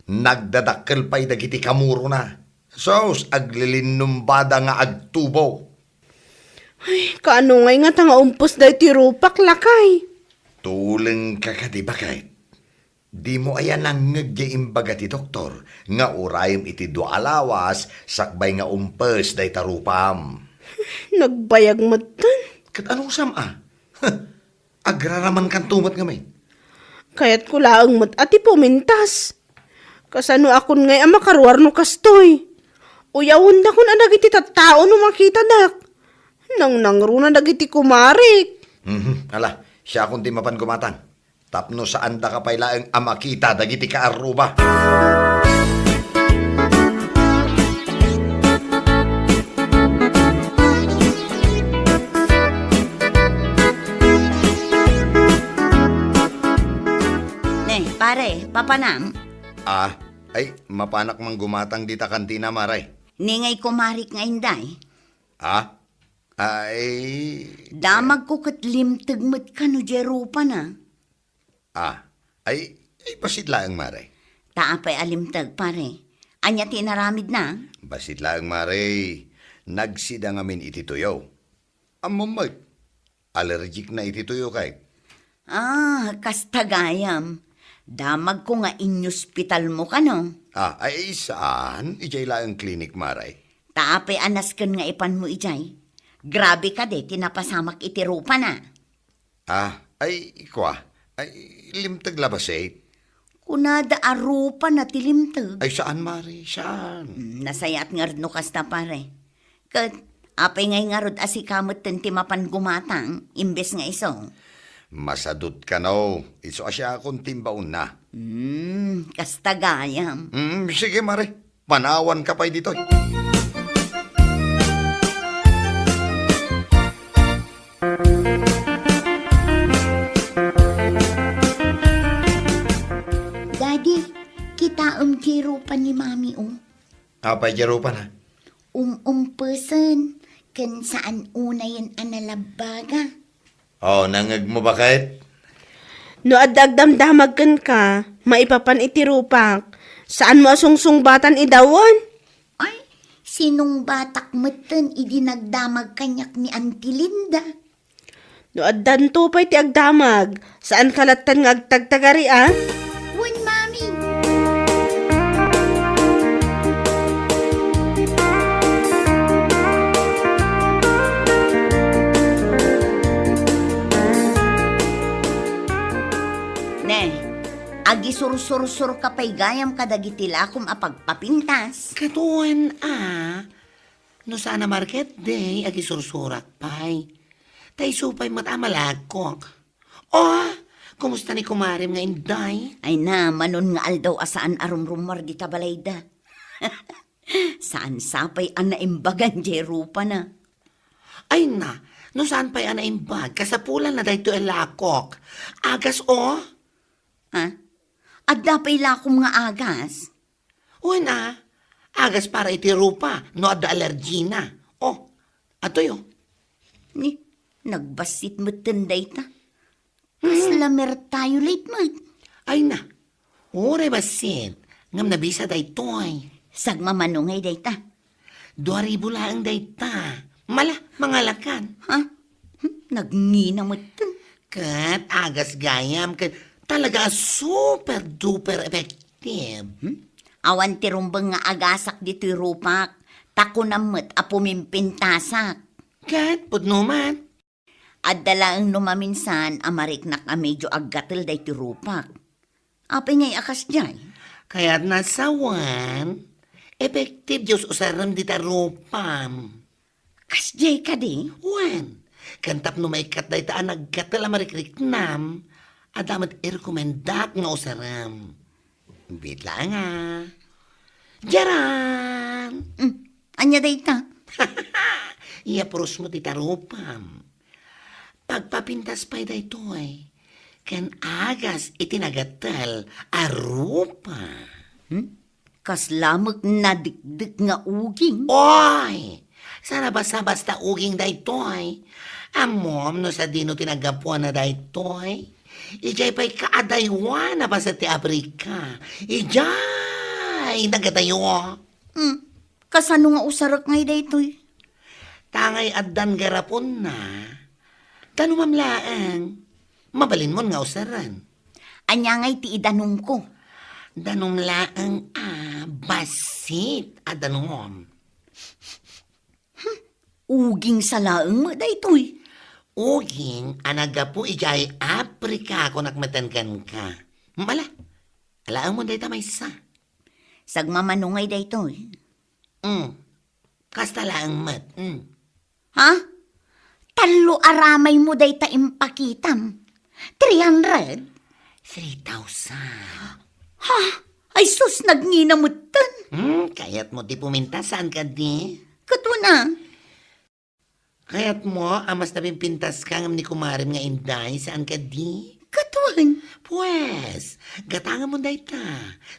Nagdadakkel pay dagiti kamurona. Sus, aglilinumbada nga agtubo. Ay, kaano ngay ngata nga umpes daytoy rupak, lakay? Tulengka kadi, baket? Dimo aya nangngeg diay imbaga ti doktor nga urayem iti dua a lawas sakbay nga umpes dayta rupam? Nagbayag metten. Ket anusam a? Agraramankanto met ngamin. Kayatko laeng met a ti pumintas. Kasano akon ngay a makaruar no kastoy? Uyawendakon a dagiti tattao no makitadak. Nangnangruna dagiti kumarik. Mhm. Ala, siakon ti mapan gumatang. Tapno saandaka pay laeng a makita dagiti kaarruba. Ne, pare, papanam? Ah, ay, mapanak man gumatang dita kantina, mare. Ni ngay kumarik nga inday? Ah? Ay. Damagko ket limteg met kano diay rupana. Ah, ay, ay, bassit laeng, mare. Ta apay a limteg, pare? Ania ti inaramidna? Bassit laeng, mare. Nagsida ngamin iti tuyo. Ammom met, allergic na iti tuyo kay. Ah, kasta gayam. Damagko nga inyospitalmo kano? Ah, ay, saan? Idiay laeng clinic, mare. Ta apay a nasken nga ipanmo idiay? Grabe kadi ti napasamak iti rupana. Ah, ay, kua. Ay, limteg la bassit? Kunada a rupana ti limteg. Ay, saan, mare? Saan? Hmm, nasayaat ngarud no kasta, pare. Ket, apay ngay ngarud a sika metten ti mapan gumatang, imbes nga isu? Masadut kano, isu a siakon ti imbaonna. Hmm, kasta gayam. Hmm, sige, mare. Panawanka pay ditoy. Daddy, kitaem ti rupa ni Mami, o. Apay ti rupana? Um-umpesen, ken saan unayen a nalabbaga. Oh, nangngegmo, baket? No adda agdamdamag kenka, maipapan iti rupak, saanmo a sungsungbatan idawen? Ay, sinungbatak metten idi nagdamag kaniak ni Auntie Linda. No addanto pay ti agdamag, saanka lattan nga agtagtagari, a? Wen, Mami. Ne, agisursursurka pay gayam kadagiti lakom a pagpapintas. Ket wen a, no saan a market day, agisursurak pay. Ta isu pay met a malagkok. Oh, kumusta ni kumarem nga inday? Ay na, manon nga aldaw a saan a rumrumuar dita balayda. Saan sa pay a naimbagan diay rupana? Ay na, no saan pay a naimbag, kasapulanna daytoy a lakok. Agas, oh. Ha? Adda pay lakom nga agas? Wen a, agas para iti rupa no adda allergina. Oh, atoy, oh. Ni, nagbassit metten dayta. Kasla mertayulit met. Ay na, uray bassit, ngem nabisa daytoy. Sagmamano ngay dayta? Dua ribu laeng dayta. Mala, mangalakan. Ha? Hmm, nagngina metten. Ket agas gayam, ket talaga a super duper effective. Hmm? Awan ti rumbeng nga agasak ditoy rupak, ta kunam met a pumimpintasak. Ket pudno man. Adda laeng no maminsan a mariknak a medio aggatel daytoy rupak. Apay ngay a kasdiay? Kayatna sawen, effective diay us-usarem dita rupam. Kasdiay kadi? Wen, ken tapno maikkat dayta a naggatel a marikriknam, adda met irekomendak nga usarem. Wait laeng a. Diaran! Mm, ania dayta? Iya purosmo ti tarupam. Pagpapintas pay daytoy, ken agas iti nagatel a rupa. Hmm? Kasla met nadikdek nga uging. Oy! Saan a basta-basta uging daytoy. Ammom no sadino ti naggapuana daytoy? Idiay pay kaadaywan a paset ti Africa. Idiay nagadayo. Hmm, kasano nga usarek ngay daytoy? Tangay addan garaponna. Danumam laeng. Mabalinmon nga usaren. Ania ngay ti idanumko? Danum laeng a bassit a danum. Uging sa laeng met daytoy. Uging a naggapu idiay Africa, kunak metten kenka. Mala, alaengmon dayta maysa. Sagmamano ngay daytoy. Mm. Kasta laeng met. Mm. Ha? Tallo a ramaymo dayta impakitam. Three hundred? Three thousand. Ha? Ay sus, nagngina metten. Hmm, kayatmo ti pumintas, saan kadi? Ket wen a. Kayatmo a mas napimpintaska ngem ni kumarem nga Inday, saan kadi? Ket wen. Pues, gatangamon dayta.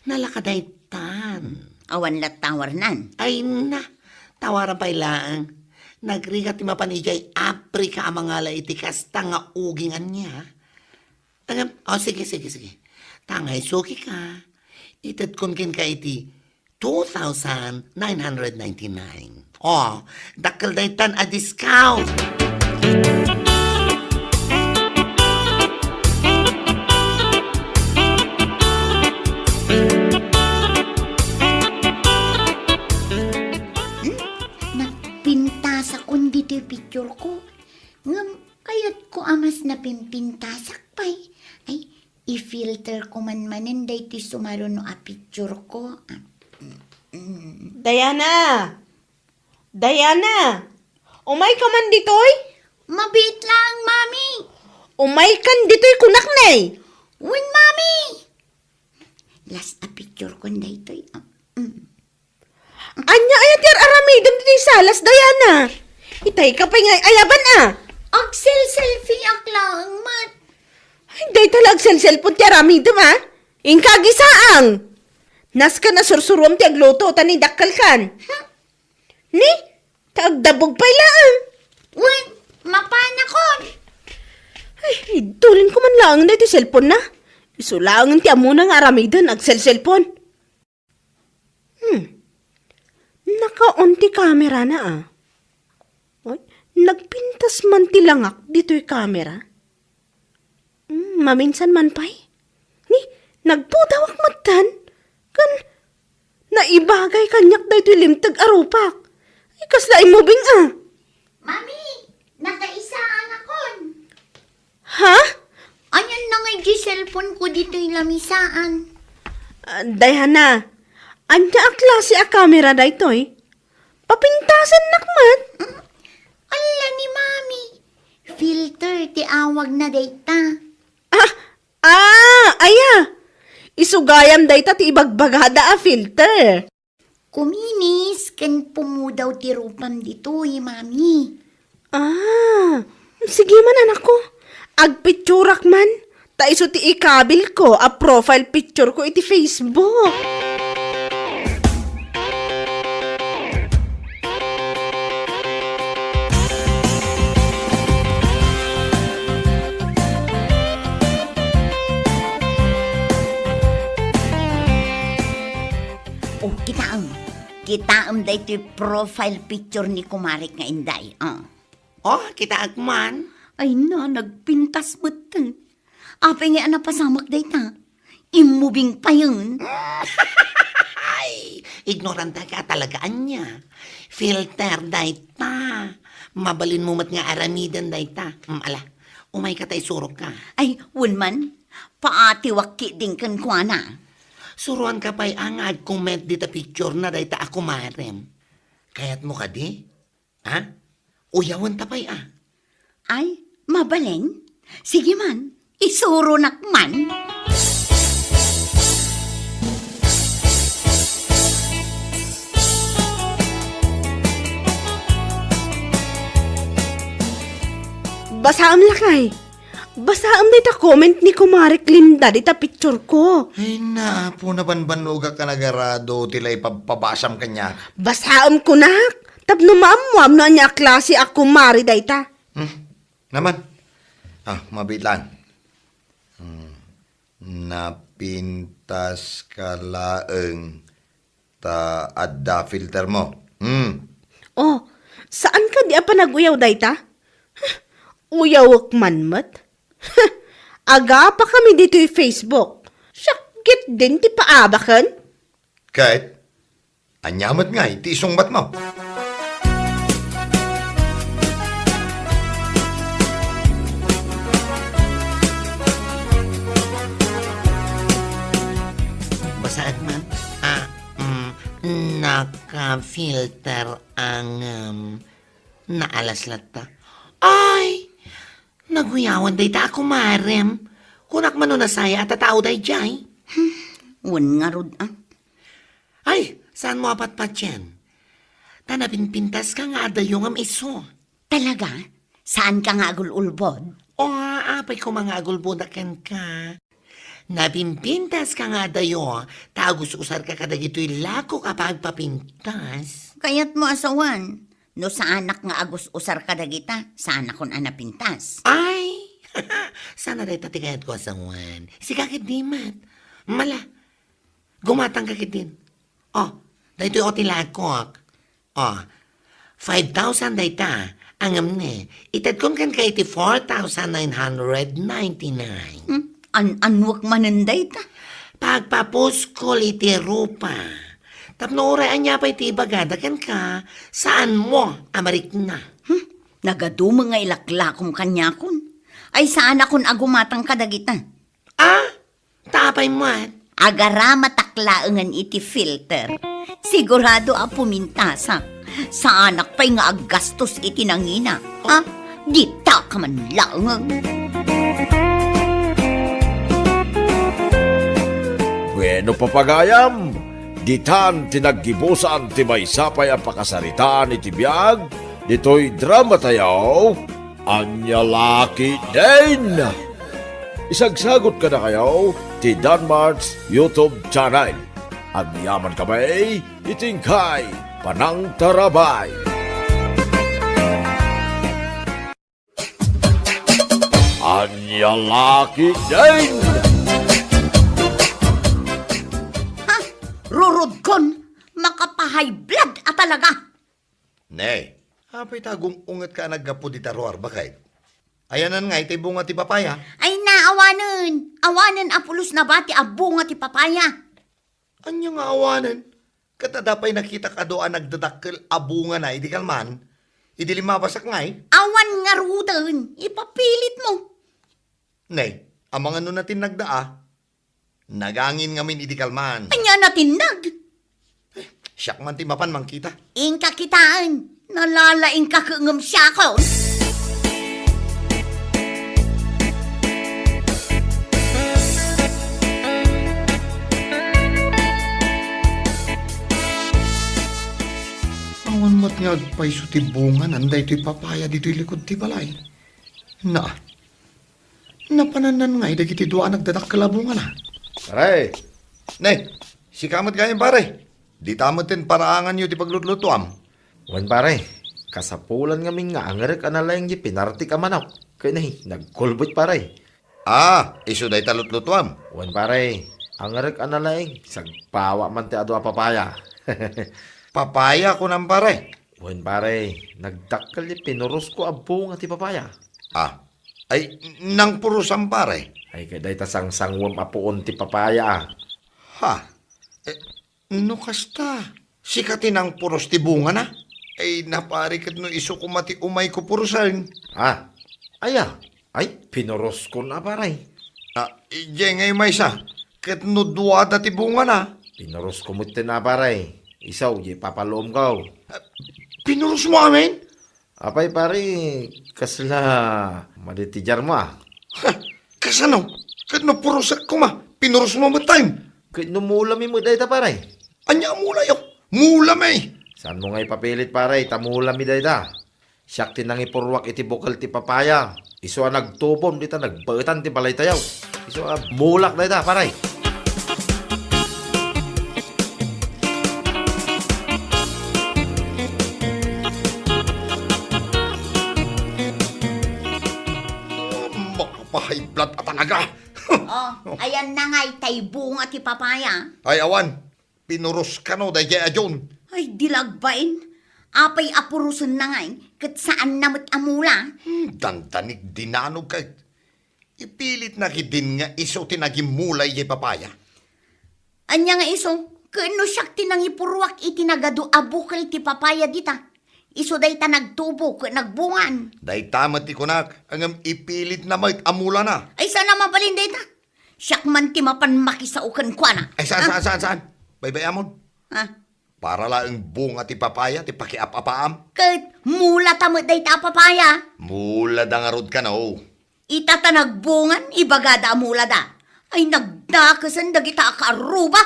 Nalaka daytan. Awan latta warnan. Ay na, tawaran pay laeng. Nagrigat ti mapan idiay Africa a mangala iti kasta nga uging ania. Ngem, o, sige, sige, sige. Tangay sukika. Itedkon kenka iti two thousand nine hundred ninety-nine. O, dakkel daytan a discount. Hmm? Nagpintasakon ditoy picture ko. Ngem kayatko a mas napimpintasak pay. Ay, i-filter ko man manen daytoy sumaruno a picture ko. Ah, mm, mm. Diana! Diana! Umayka man ditoy? Mabiit laeng, Mami. Umaykan ditoy kunak, nay. Wen, Mami. Last a picture kon daytoy. Ah, mm. Ania aya ti ar-aramidem ditoy salas, Diana? Itay ka pay nga ayaban, a. Agselselfie ak laeng met. Ay, dayta la agselselpon ti aramidem, a. Inka agisaang. Nasken a sursuruam ti agluto, ta ni dakkelkan. Hmm? Ni? Ta agdabog pay laeng. Wen, mapanakon. Ay, idulinko man laeng daytoy cellphone na. Isu laeng ti ammona nga aramiden, agselselpon. Hmm. Naka-on ti camera na, a. Oy, nagpintas man ti langak ditoy camera. Hmm, maminsan man pay. Ni, nagpudawak metten. Ken naibagay kaniak daytoy limteg a rupak. Ay, kasla immobing, a. Mami, nakaisaan akon. Ha? Ayan na ngay di cellphone ko ditoy lamisaan. Ah, Diana, ania a klase a kamera daytoy? Papintasennak met. Mm, alla ni Mami. Filter ti awagna dayta. Ah, ah, aya. Isu gayam dayta ti ibagbagada a filter. Kuminis ken pumudaw ti rupam ditoy, Mami. Ah, sige man, anakko. Agpicturak man, ta isu ti ikabilko a profile picture ko iti Facebook. O, kitaem. Kitaem daytoy profile picture ni kumarek nga Inday. Ah. O, kitaek man. Ay na, nagpintas metten. Apay nga a napasamak dayta? Immobing payen. Ay, ignorante ka talaga, ania. Filter dayta. Mabalinmo met nga aramiden dayta. Mm, ala, umayka ta isurokka. Ay, wen man. Paatiwak ketdin kenkuana. Suroanka pay a nga agcomment dita picture na dayta a kumarem. Kayatmo kadi? Ha? Uyawenta pay a. Ay, mabalin? Sige man, isuronak man. Basaem lakay. Basaem dayta comment ni Kumarek Linda dita picture ko. Ay, na, apo, nabanbanogak a nagarado ti la ipabpabasam kaniak. Basaem kunak, tapno maammuam no ania a klase a kumare dayta. Hmm, naman. Ah, mabiit laeng. Hmm. Napintaska laeng ta adda filtermo. Hmm. Oh, saan kadi a panag-uyaw dayta? Huh, uyawek man met. Huh, agapakami ditoy Facebook. Siak ketdin ti paabaken. Ket, ania met ngay ti isungbatmo? Basaek man. Ah, mm, naka-filter ang, um, naalas latta. Ay, naguyawan dayta a kumarem. Kunak man no nasaya a tatao daydiay. Hmm, wen ngarud, ah. Ay, saanmo a patpatien? Ta napinpintaska nga adayo ngem isu. Talaga? Saanka nga agul-ulbod? O, apay koma nga agulbodak kenka. Napinpintaska nga adayo, ta agus-usarka kadagitoy lakok a pagpapintas. Kayatmo a sawen, no saanak nga agus-usar kadagita, saanakon a napintas. Ay! Saan a dayta ti kayatko a sawen. Sika ketdi met. Mala, gumatangka ketdin. Oh, daytoy o ti lakok. Oh, five thousand dayta. Ngem ne, itedkon kenka iti four thousand nine hundred ninety-nine. Hmm, an-annuek manen dayta? Pagpapuskol iti rupa. Tapno uray ania pay ti ibagada kenka, saanmo a marikna. Hmm, nagadumo nga ilaklakom kaniakon. Ay, saanakon a gumatang kadagita. Ah? Ta apay met? Agaramatak laengen iti filter. Sigurado a pumintasak. Saanak pay nga aggastos iti nangina. Ha? Dita ka man laengen. Bueno, papagayam, ditan ti naggibusan ti maysa pay a pakasaritaan iti biag ditoy dramatayo. Ania la ketdin? Isagsagot kadakayo ti Danmart's YouTube channel. Agyamankami iti inkay panangtarabay. Ania la ketdin? Ha? Rurodkon, makapahay blood a talaga. Ne, apay ta agung-ungetka a naggapu dita ruar, baket? Ayanan ngay ti bunga ti papaya? Ay, naawanen. Awanen a pulos nabati a bunga ti papaya. Ania nga awanen? Ket adda pay nakitak adu a nagdadakkel a bungana idi kalman? Idi limmabasak ngay? Awan ngaruden. Ipapilitmo. Ne, amangan no natinnagda a. Nagangin ngamin idi kalman. Ania natinnag? Eh, siak man ti mapan mangkita. Inka kitaen. Nalalaingka ngem siakon. Awan met nga agpayso ti bunganan daytoy papaya ditoy likud ti balay. Na, napanannan ngay dagiti dua a nagdadakkel a bungana. Pare! Ne, sika met gayam, pare. Dita met ti paraanganyo ti paglutlutuam. Wen, pare, kasapulan ngamin nga angerek a nalaing ti pinartik a manok. Ket ne, nagkulbit, pare. Ah, isu dayta lutlutuam? Wen, pare, angerek a nalaing, sagpawa man ti adu a papaya. Papaya, kunam, pare? Wen, pare, nagdakkel ti pinurosko a bunga ti papaya. Ah, ay, nangpurosan, pare? Ay, ket dayta sangsanguem a puon ti papaya, a. Ha? Eh, no kasta, sika ti nangpuros ti bungana? Ay, na, pare, ket no isu koma ti umayko purosen. Ah, aya? Ay, pinuroskon a, pare. Ah, idiay ngay maysa, ket no duada ti bungana? Pinurosko met ti na, pare. Isu, di papaluomko. Ah, pinurosmo amin? Apay, pare, kasla madi ti diarmo, a? Ha, kasano? Ket no purosek koma, pinurosmo met tayon. Ket no mulami met dayta, pare? Ania a mulayo? Mulami! Saanmo nga ipapilit, pare, ta mulami dayta. Siak ti nangipurruak iti bukel ti papaya. Isu a nagtubom dita nagbaetan ti balaytayo. Isu a mulak dayta, pare. Makapahay blood a talaga. Oh, ayanna ngay tay bunga ti papaya. Ay, awan. Pinuros kano daydiay a June. Ay, di lagbain. Apay a purosenna ngay, ket saanna met a mula? Hmm, dandanik dinanog kay. Ipilitna ketdin nga isu ti nagimmula idiay papaya. Ania nga isu? Ken no siak ti nangipuruak iti nagadu a bukel ti papaya dita. Isu dayta nagtubo ket nagbungan. Dayta met ti kunak, ngem ipilitna met a mulana. Ay, saan a mabalin dayta? Siak man ti mapan makisao kenkuana. Ay, saan, Ah. saan, saan, saan? Baybay-amon. Ah. Para laeng bunga ti papaya ti pakiap-apaam. Ket mulata met dayta a papaya. Mulada ngarud kano. Ita ta nagbungan, ibagada a mulada. Ay, nagdakesen dagita a kaarruba.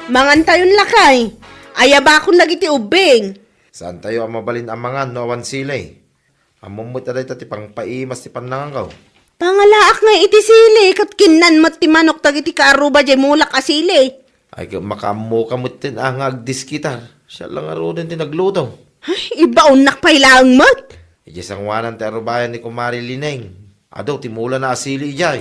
Mangantayon, lakay. Ayabakon dagiti ubbing. Saantayo a mabalin a mangan no awan sili? Ammom met a dayta ti pangpaimas ti pannanganko. Pangalaak nga iti sili, ket kinnan met ti manok dagiti kaarruba diay mulak a sili. Ay, ket makaammoka metten a nga agdiskitar. Siya la ngaruden ti nagluto. Ay, ibaonnak pay laeng met. Idiay sangoanan ti arrubayan ni Kumare Lineng. Adu ti mulana a sili idiay.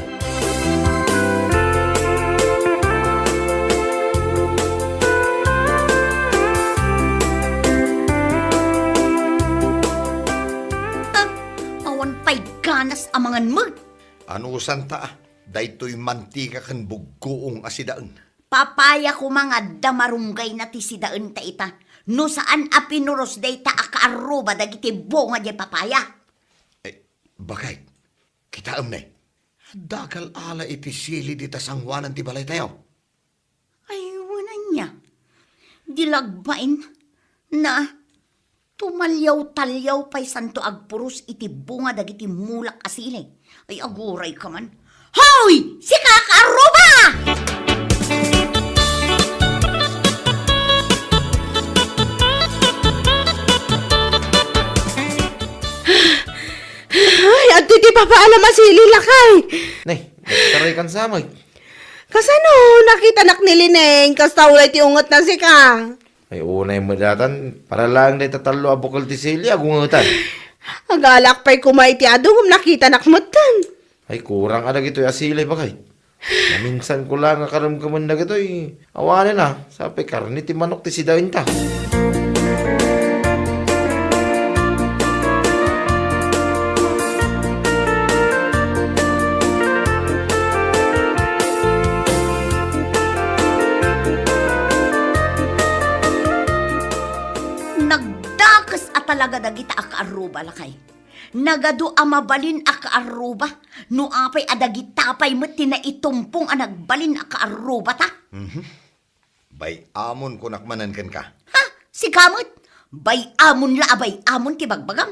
Ah, awan pay ganas a mangan met. Anusanta, ah. Daytoy mantika ken buggoong a sidaen. Papaya koma nga adda marunggayna ti sidaenta ita. No saan a pinuros dayta a kaarruba dagiti bunga diay papaya. Eh, bakit? Kitaem ne. Adda kal-ala iti sili dita sangoanan ti balaytayo. Ay, wen ania. Di lagbain. Na, tumalyaw-talyaw pay santo agpuros iti bunga dagiti mulak a sili. Ay, aguray ka man. Hoy! Sika, kaarruba! Ay, adtoy ti papaalam a sili, lakay. Ne, nagtaray kan samay. Kasano, nakitanak ni Lineng, kasta ulay ti ungetna sika? Ay, unay met daytan, para laeng dayta tallo a bukel ti sili, agungetan. Agalak pay koma iti adu, ngem nakitanak metten. Ay, kurang a dagitoy a sili, bakay. Naminsan ko la nga karemkemen dagitoy. Awanen a, sapay karne ti manok ti sidaenta. Nagdakes a talaga dagita a kaarruba, lakay. Nagadu a mabalin a kaarruba, no apay a dagita pay met ti naitumpong a nagbalin a kaarrubata. Mhm. Bay-amon kunak manen kenka. Ha? Sika met? Bay-amon la a bay-amon ti bagbagam.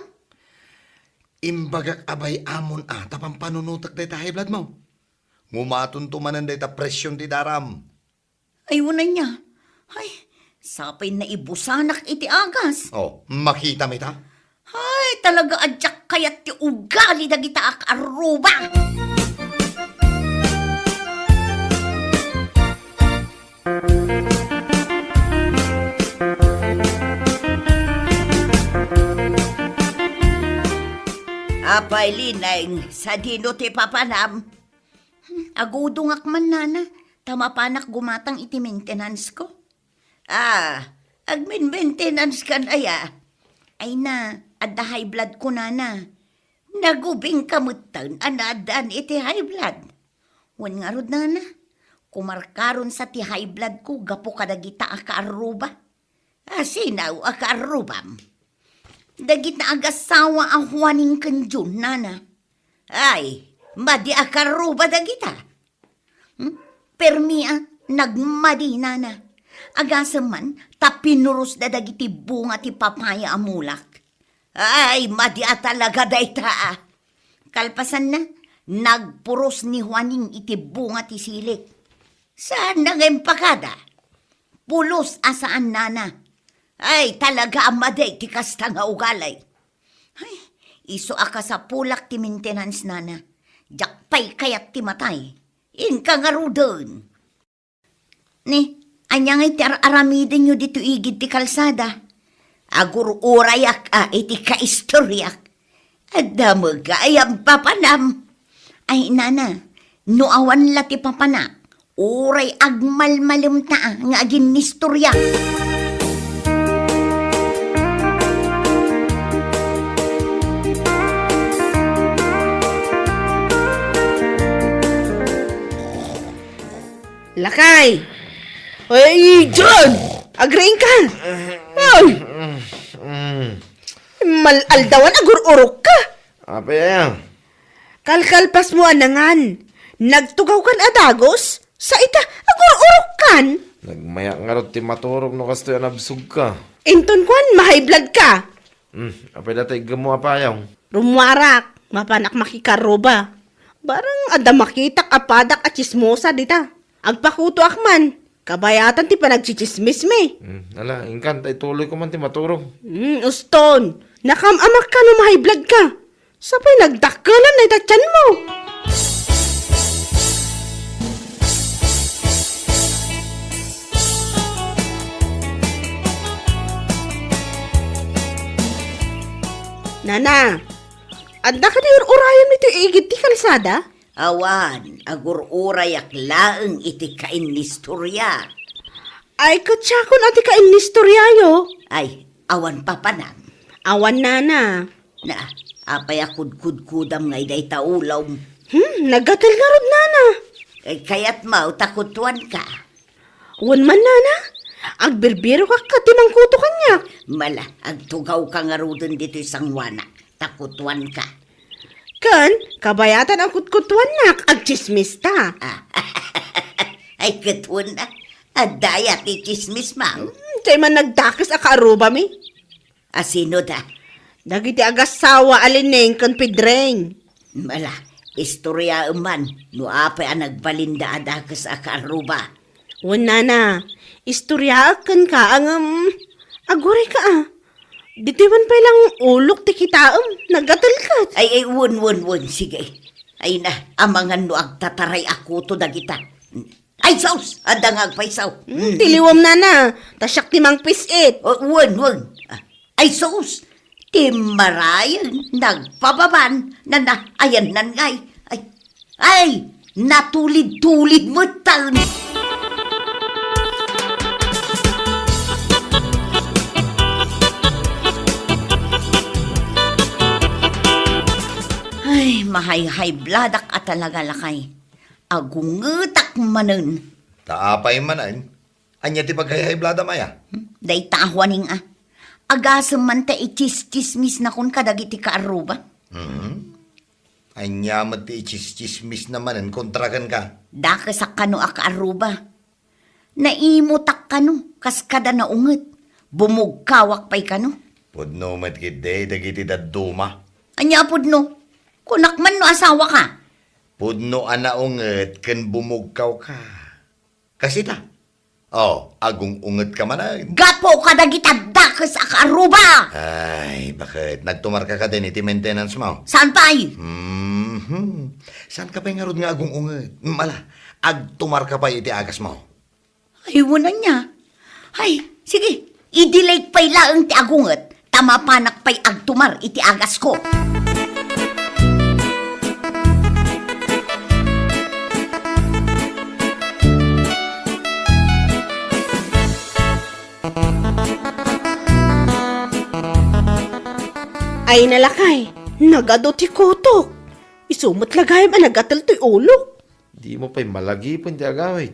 Imbagak a bay-amon a ta pampanunotek dayta high blood mo. Ngumatonto manen dayta presyon ti daram. Ay, wen ania. Ay, sapay naibusanak iti agas. Oh, makitam ita? Ay, talaga a diak kayat ti ugali dagita a kaarruba. Apay, Lineng, sadino ti papanam? Hmm, agudongak man, nana, ta mapanak gumatang iti maintenance ko. Ah, agmin-maintenance kan aya? Ay na, adda high blood ko, nana. Nagubing ka metten a naaddaan iti high blood. Wen ngarud, nana, kumarkaron sa ti high blood ko gapu kadagita a kaarruba. Asinaw a kaarrubam? Dagita agasawa a Juaning ken Jun, nana. Ay, madi a kaarruba dagita. Hmm? Permi a, nagmadi, nana. Agasem man, ta pinurosda dagiti bunga ti papaya a mulak. Ay, madi a talaga dayta a. Kalpasanna, nagpuros ni Juaning iti bunga ti silik. Saan na nga impakada? Pulos a saan, nana. Ay, talaga a madi ti kasta nga ugali. Ay, isu a kasapulak ti maintenance, nana. Diak pay kayat ti matay. Inka ngaruden. Ni, Ania ngay ti ar-aramidenyo ditoy igid ti kalsada? Agur-urayak a iti kaistoriak. Adda met a papanam. Ay, nana, no awan la ti papanak, uray agmalmalemta nga aginnistoria. Lakay! Ay, John! Agriing ka! Ay! Mm. Mal-aldawan, agur-urok ka! Apay aya? Kalkalpas mo a nangan. Nagtugaw kan a dagus? Sa ita, agur-urok kan? Nagmayak ngarud ti maturog no kastoy a nabsog ka. Inton kuan, ma-high blood ka. Hmm, apay data iggem mo a payaw? Rummuarak, mapanak makikarruba. Barang adda makitak a padak a tsismosa dita. Agpakutoak man, kabayatan ti panagtsitsismismi. Hmm, ala, inkan, ta ituloy ko man ti maturog. Hmm, uston, nakam-amak ka no ma-high blood ka. Sapay nagdakkelan na ita tianmo. Nana, adda kadi ur-urayan iti igid ti kalsada? Awan, agur-urayak laeng iti kainnistoria. Ay, ket siakon a ti kainnistoriayo. Ay, awan papanam. Awan, nana. Na, apay a kudkudkudam ngay dayta ulom? Hmm, nagatel ngarud, nana. Ay, kayat mo, ta kutuan ka. Wen man, nana. Agbirbirok ka ti mangkuto kaniak. Mala, agtugaw ka ngaruden ditoy sanguanak. Ta kutuan ka. Ken, kabayatan a kutkutuannak, agtsismista. Ah, ay, kutuan na. Adda aya ti tsismis, ma'am? Hmm, diay man nagdakes a kaarrubami. A sino da? Dagiti agassawa a Lining ken Pedring. Mala, istoriaem man no apay a nagbalinda a dakes a kaarruba. Wen, nana, istoriaek kenka, ngem aguray ka a. Ditoy man pay lang ulok ti kitaem, nagatelket. Ay, ay, wen, wen, wen, sige. Ay na, amangan no agtataray a kuto dagita. Ay, sus! Adda nga agpaysaw. Hmm, ti liwem, nana, ta siak ti mangpis-it. O, wen, wen. Ah, ay, sus! Timmarayen, nagpababan, nana, ayan nan ngay. Ay, ay, natulid-tulid metten. Ay, ma-high-high blood-ak a talaga, lakay. Agungetak manen. Ta apay manen? Ania ti pag-high-high blood-am aya? Hmm? Dayta a Juaning a. Agasem man ta itsis-tsismisnakon kadagiti kaarruba. Hmm? Ania met ti itsis-tsismisna manen kontra kenka? Dakesak kano a kaarruba. Naimutak kano, kas kada naunget. Bumugkawak pay kano. Pudno met ketdi dagiti dadduma. Ania a pudno? Kunak man no asawaka. Pudno a naunget ken bumugkawka. Kasita? Oh, agung-ungetka manen. Gapu kadagita dakes a kaarruba! Ay, baket? Nagtumarka kadin iti maintenance mo? Saan pay? Mhm. Saanka pay ngarud nga agung-unget? Mm, ala, agtumarka pay iti agas mo. Ay, wen ania. Ay, sige, idilayek pay laeng ti agunget, ta mapanak pay agtumar iti agasko. Ay, nalakay, nagadu ti kutok. Isu met la gayam a nagatel toy ulok. Dimo pay malagipen ti agawid.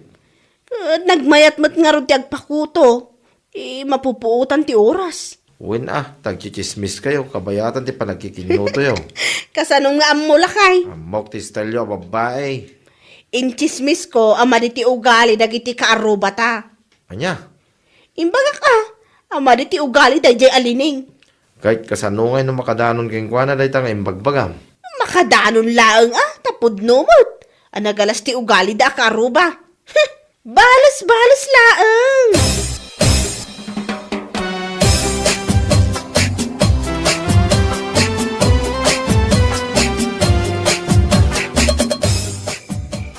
Eh, nagmayat met ngarud ti agpakuto. Eh, mapupuotan ti oras. Wen a, ta agtsitsismiskayo, kabayatan ti panagkikinnutoyo. Kasano nga ammo, lakay? Ammok ti style-yo a babbai. Intsismisko a madi ti ugali dagiti kaarrubata. Ania? Imbagak a, a madi ti ugali daydiay a Lining. Ket kasano ngay no makadanon kenkuana dayta nga imbagbagam? Makadanon laeng a, ta pudno met a nagalas ti ugalida a kaarruba. Heh! Bales-bales laeng!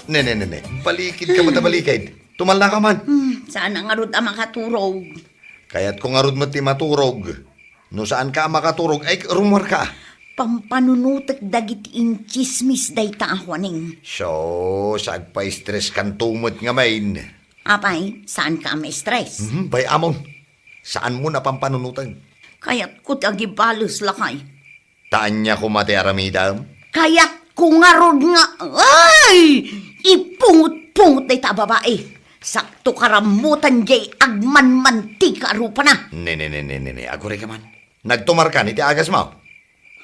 Ne, ne, ne, ne. Balikid ka met a balikid. Tumalnaka man. Hmm, saan ngarud a makaturog. Kayatko ngarud met ti maturog. No saanka a makaturog, ay, rumuarka. Pampanunotek dagiti intsismis dayta a Juaning. So, sa agpa-stress kanto met ngamin. Apay, saanka a ma-stress? Mhm, bay-amon. Saanmo a pampanunoten. Kayatko ti agibales, lakay. Ta ania koma ti aramidem? Kayatko ngarud nga, ay! Ipungot-pungot dayta a babai. Sakto karammutan jay agmanmantika a rupana. Ne, ne, ne, ne, ne, ne. Agurayka man. Nagtumarkan iti agasmo?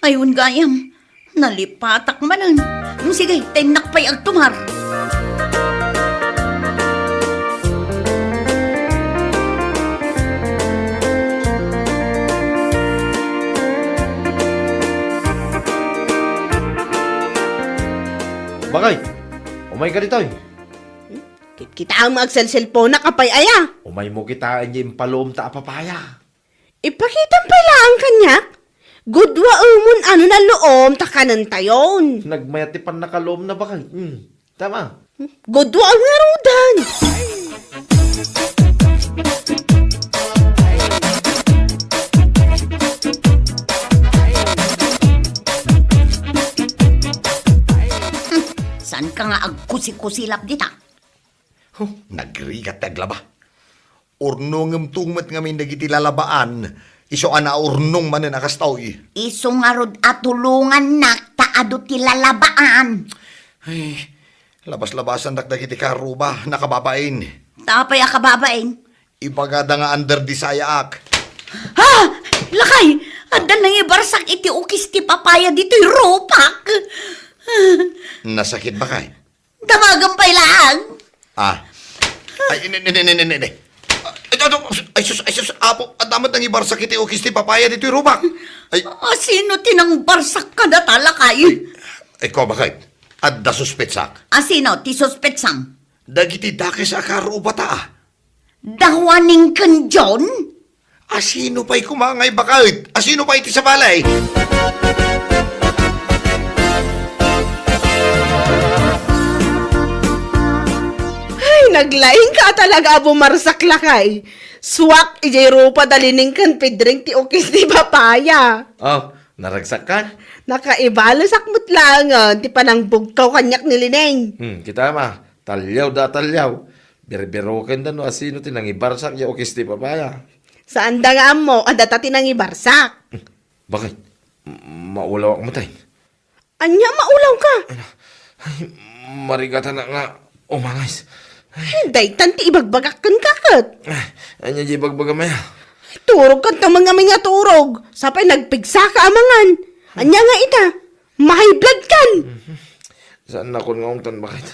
Ay, wen gayam. Nalipatak manen. Sige, tennak pay agtumar. Bakay, umayka ditoy. Kitaem nga agselselponak, apay aya? Umaymo kitaen jay impaluomta a papaya. Ipakitam pay laeng kaniak. Gudwaemon a no naluom ta kanentayon. Nagmayat ti pannakaluomna, bakay. Hmm. Tama. Gudwaem ngaruden. Saanka nga agkusikusilap dita? Huh, nagrigat ti aglaba. Urnongemto met ngamin dagiti lalabaan, isu a naurnong manen a kastoy. Isu ngarud a tulongannak ta adu ti lalabaan. Ay, labas-labasandak dagiti karuba, nakababain. Ta apay a kababain? Ibagada nga under desayaak. Ha! Lakay! Adda nangibarsak iti ukis ti papaya ditoy rupak! Nasakit, bakay? Damagan pay laeng. Ah. Ay, ne, ne, ne, ne, ne, ne. Ay, ito, ito. Ay, sus, ay, sus, Apo, adda met nangibarsak iti ukis ti papaya ditoy rupak. Ay. Asino ti nangbarsak kadata, lakay? Ay, ikaw, bakit? Adda suspetsak. Asino ti suspetsam? Dagiti dakes a karubata, ah. Dawaning ken John? Asino pay koma ngay, bakit? Asino pay ti sabali? Ay, naglaingka a talaga a bumarsak, lakay. Suak, ijay rupa da Lining ken Pedring ti ukis ti papaya. Oh, naragsakkan? Nakaibalesak met laengen ti panangbugkaw kaniak ni Lining. Hmm, kita ma, talliaw da talliaw. Birbirokenda no asino ti nangibarsak ya ukis ti papaya. Saanda nga ammo a data ti nangibarsak. Bakit? M-, maulawak met ay. Ania maulawka? Ay, marigatan nga umangis. Daytan ti ibagbagak kenka ket. Ay, ania di ibagbagam aya? Turog kanto man ngamin nga turog. Sapay nagpigsaka a mangan. Ania nga ita? Ma-high blood kan. Mhm. Saannakon nga ungtan, bakit?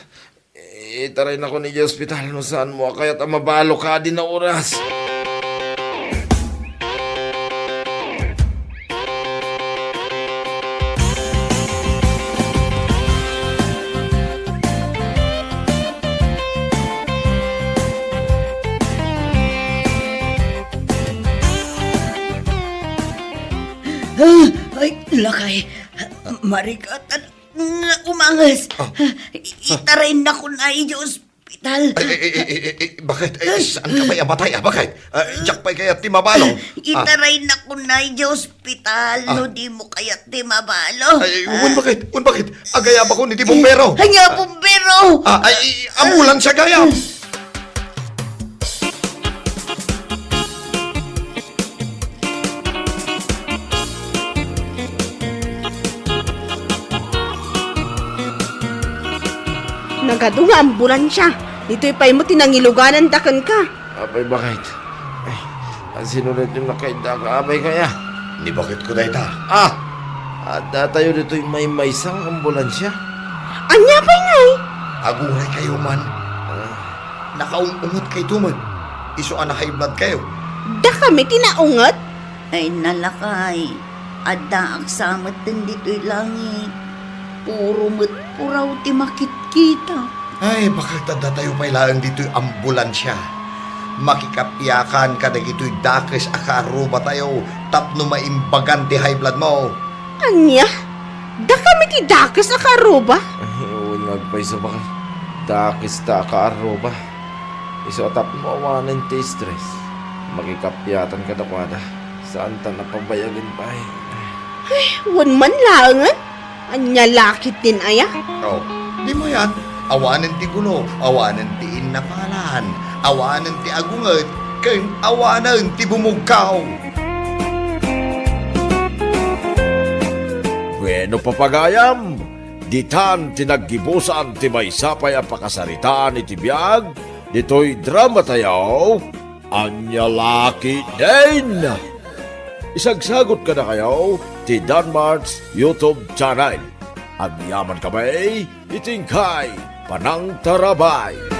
Itaraynakon idiay ospital no saanmo a kayat a mabalo kadi a oras. Ah, ay, lakay. Marigatan nga umangis. Ah. Itaraynakon idiay ospital. Ay, ay, ay, ay, ay, ay, bakit? Ay, saanka pay a matay, ah? Bakit? Ah, diak pay kayat ti mabalo. Ah. Itaraynakon idiay ospital, ah, no dimo kayat ti mabalo. Ay, wen, bakit? Wen, bakit? Agayabakon iti bumbero. Ania bumbero? Ah, ay, ay, ambulansia gayam. Nagadu nga ambulansia. Ditoy pay met ti nangilugananda kenka. Apay, bakit? Ay, asino daytoy nakaidda ka, apay kaya? Ni bakitko dayta. Ah! Addatayo ditoy maymaysa nga ambulansia. Ania pay ngay? Aguraykayo man. Ah. Nakaung-ungetkayto met. Isu a na-high blood kayo. Dakami ti naunget? Ay, nalakay. Addaak sa metten ditoy langit. Puro met puraw ti makitkitak. Ay, bakit addatayo pay laeng ditoy ambulansia? Makikapiakan kadagitoy dakes a kaarrubatayo tapno maimbagan ti high blood mo. Ania? Dakami ti dakes a kaarruba? Ay, wen nga agpayso, bakit? Dakes ta a kaarruba. Isu a tapno awanen ti stress, makikappiatan kadakuada. Saanta a pabayagen pay. Wen man laengen, ania la ketdin aya? Oh, dimo yan. Awanen ti gulo, awanen ti innapalan, awanen ti agunget, ken awanen ti bumugkaw. Bueno, papagayam, ditan ti naggibusan ti maysa pay a pakasaritaan iti biag ditoy dramatayo, Ania la ketdin? Isagsagut kadakayo ti Danmart's YouTube channel. Agyamankami iti inkay panangtarabay.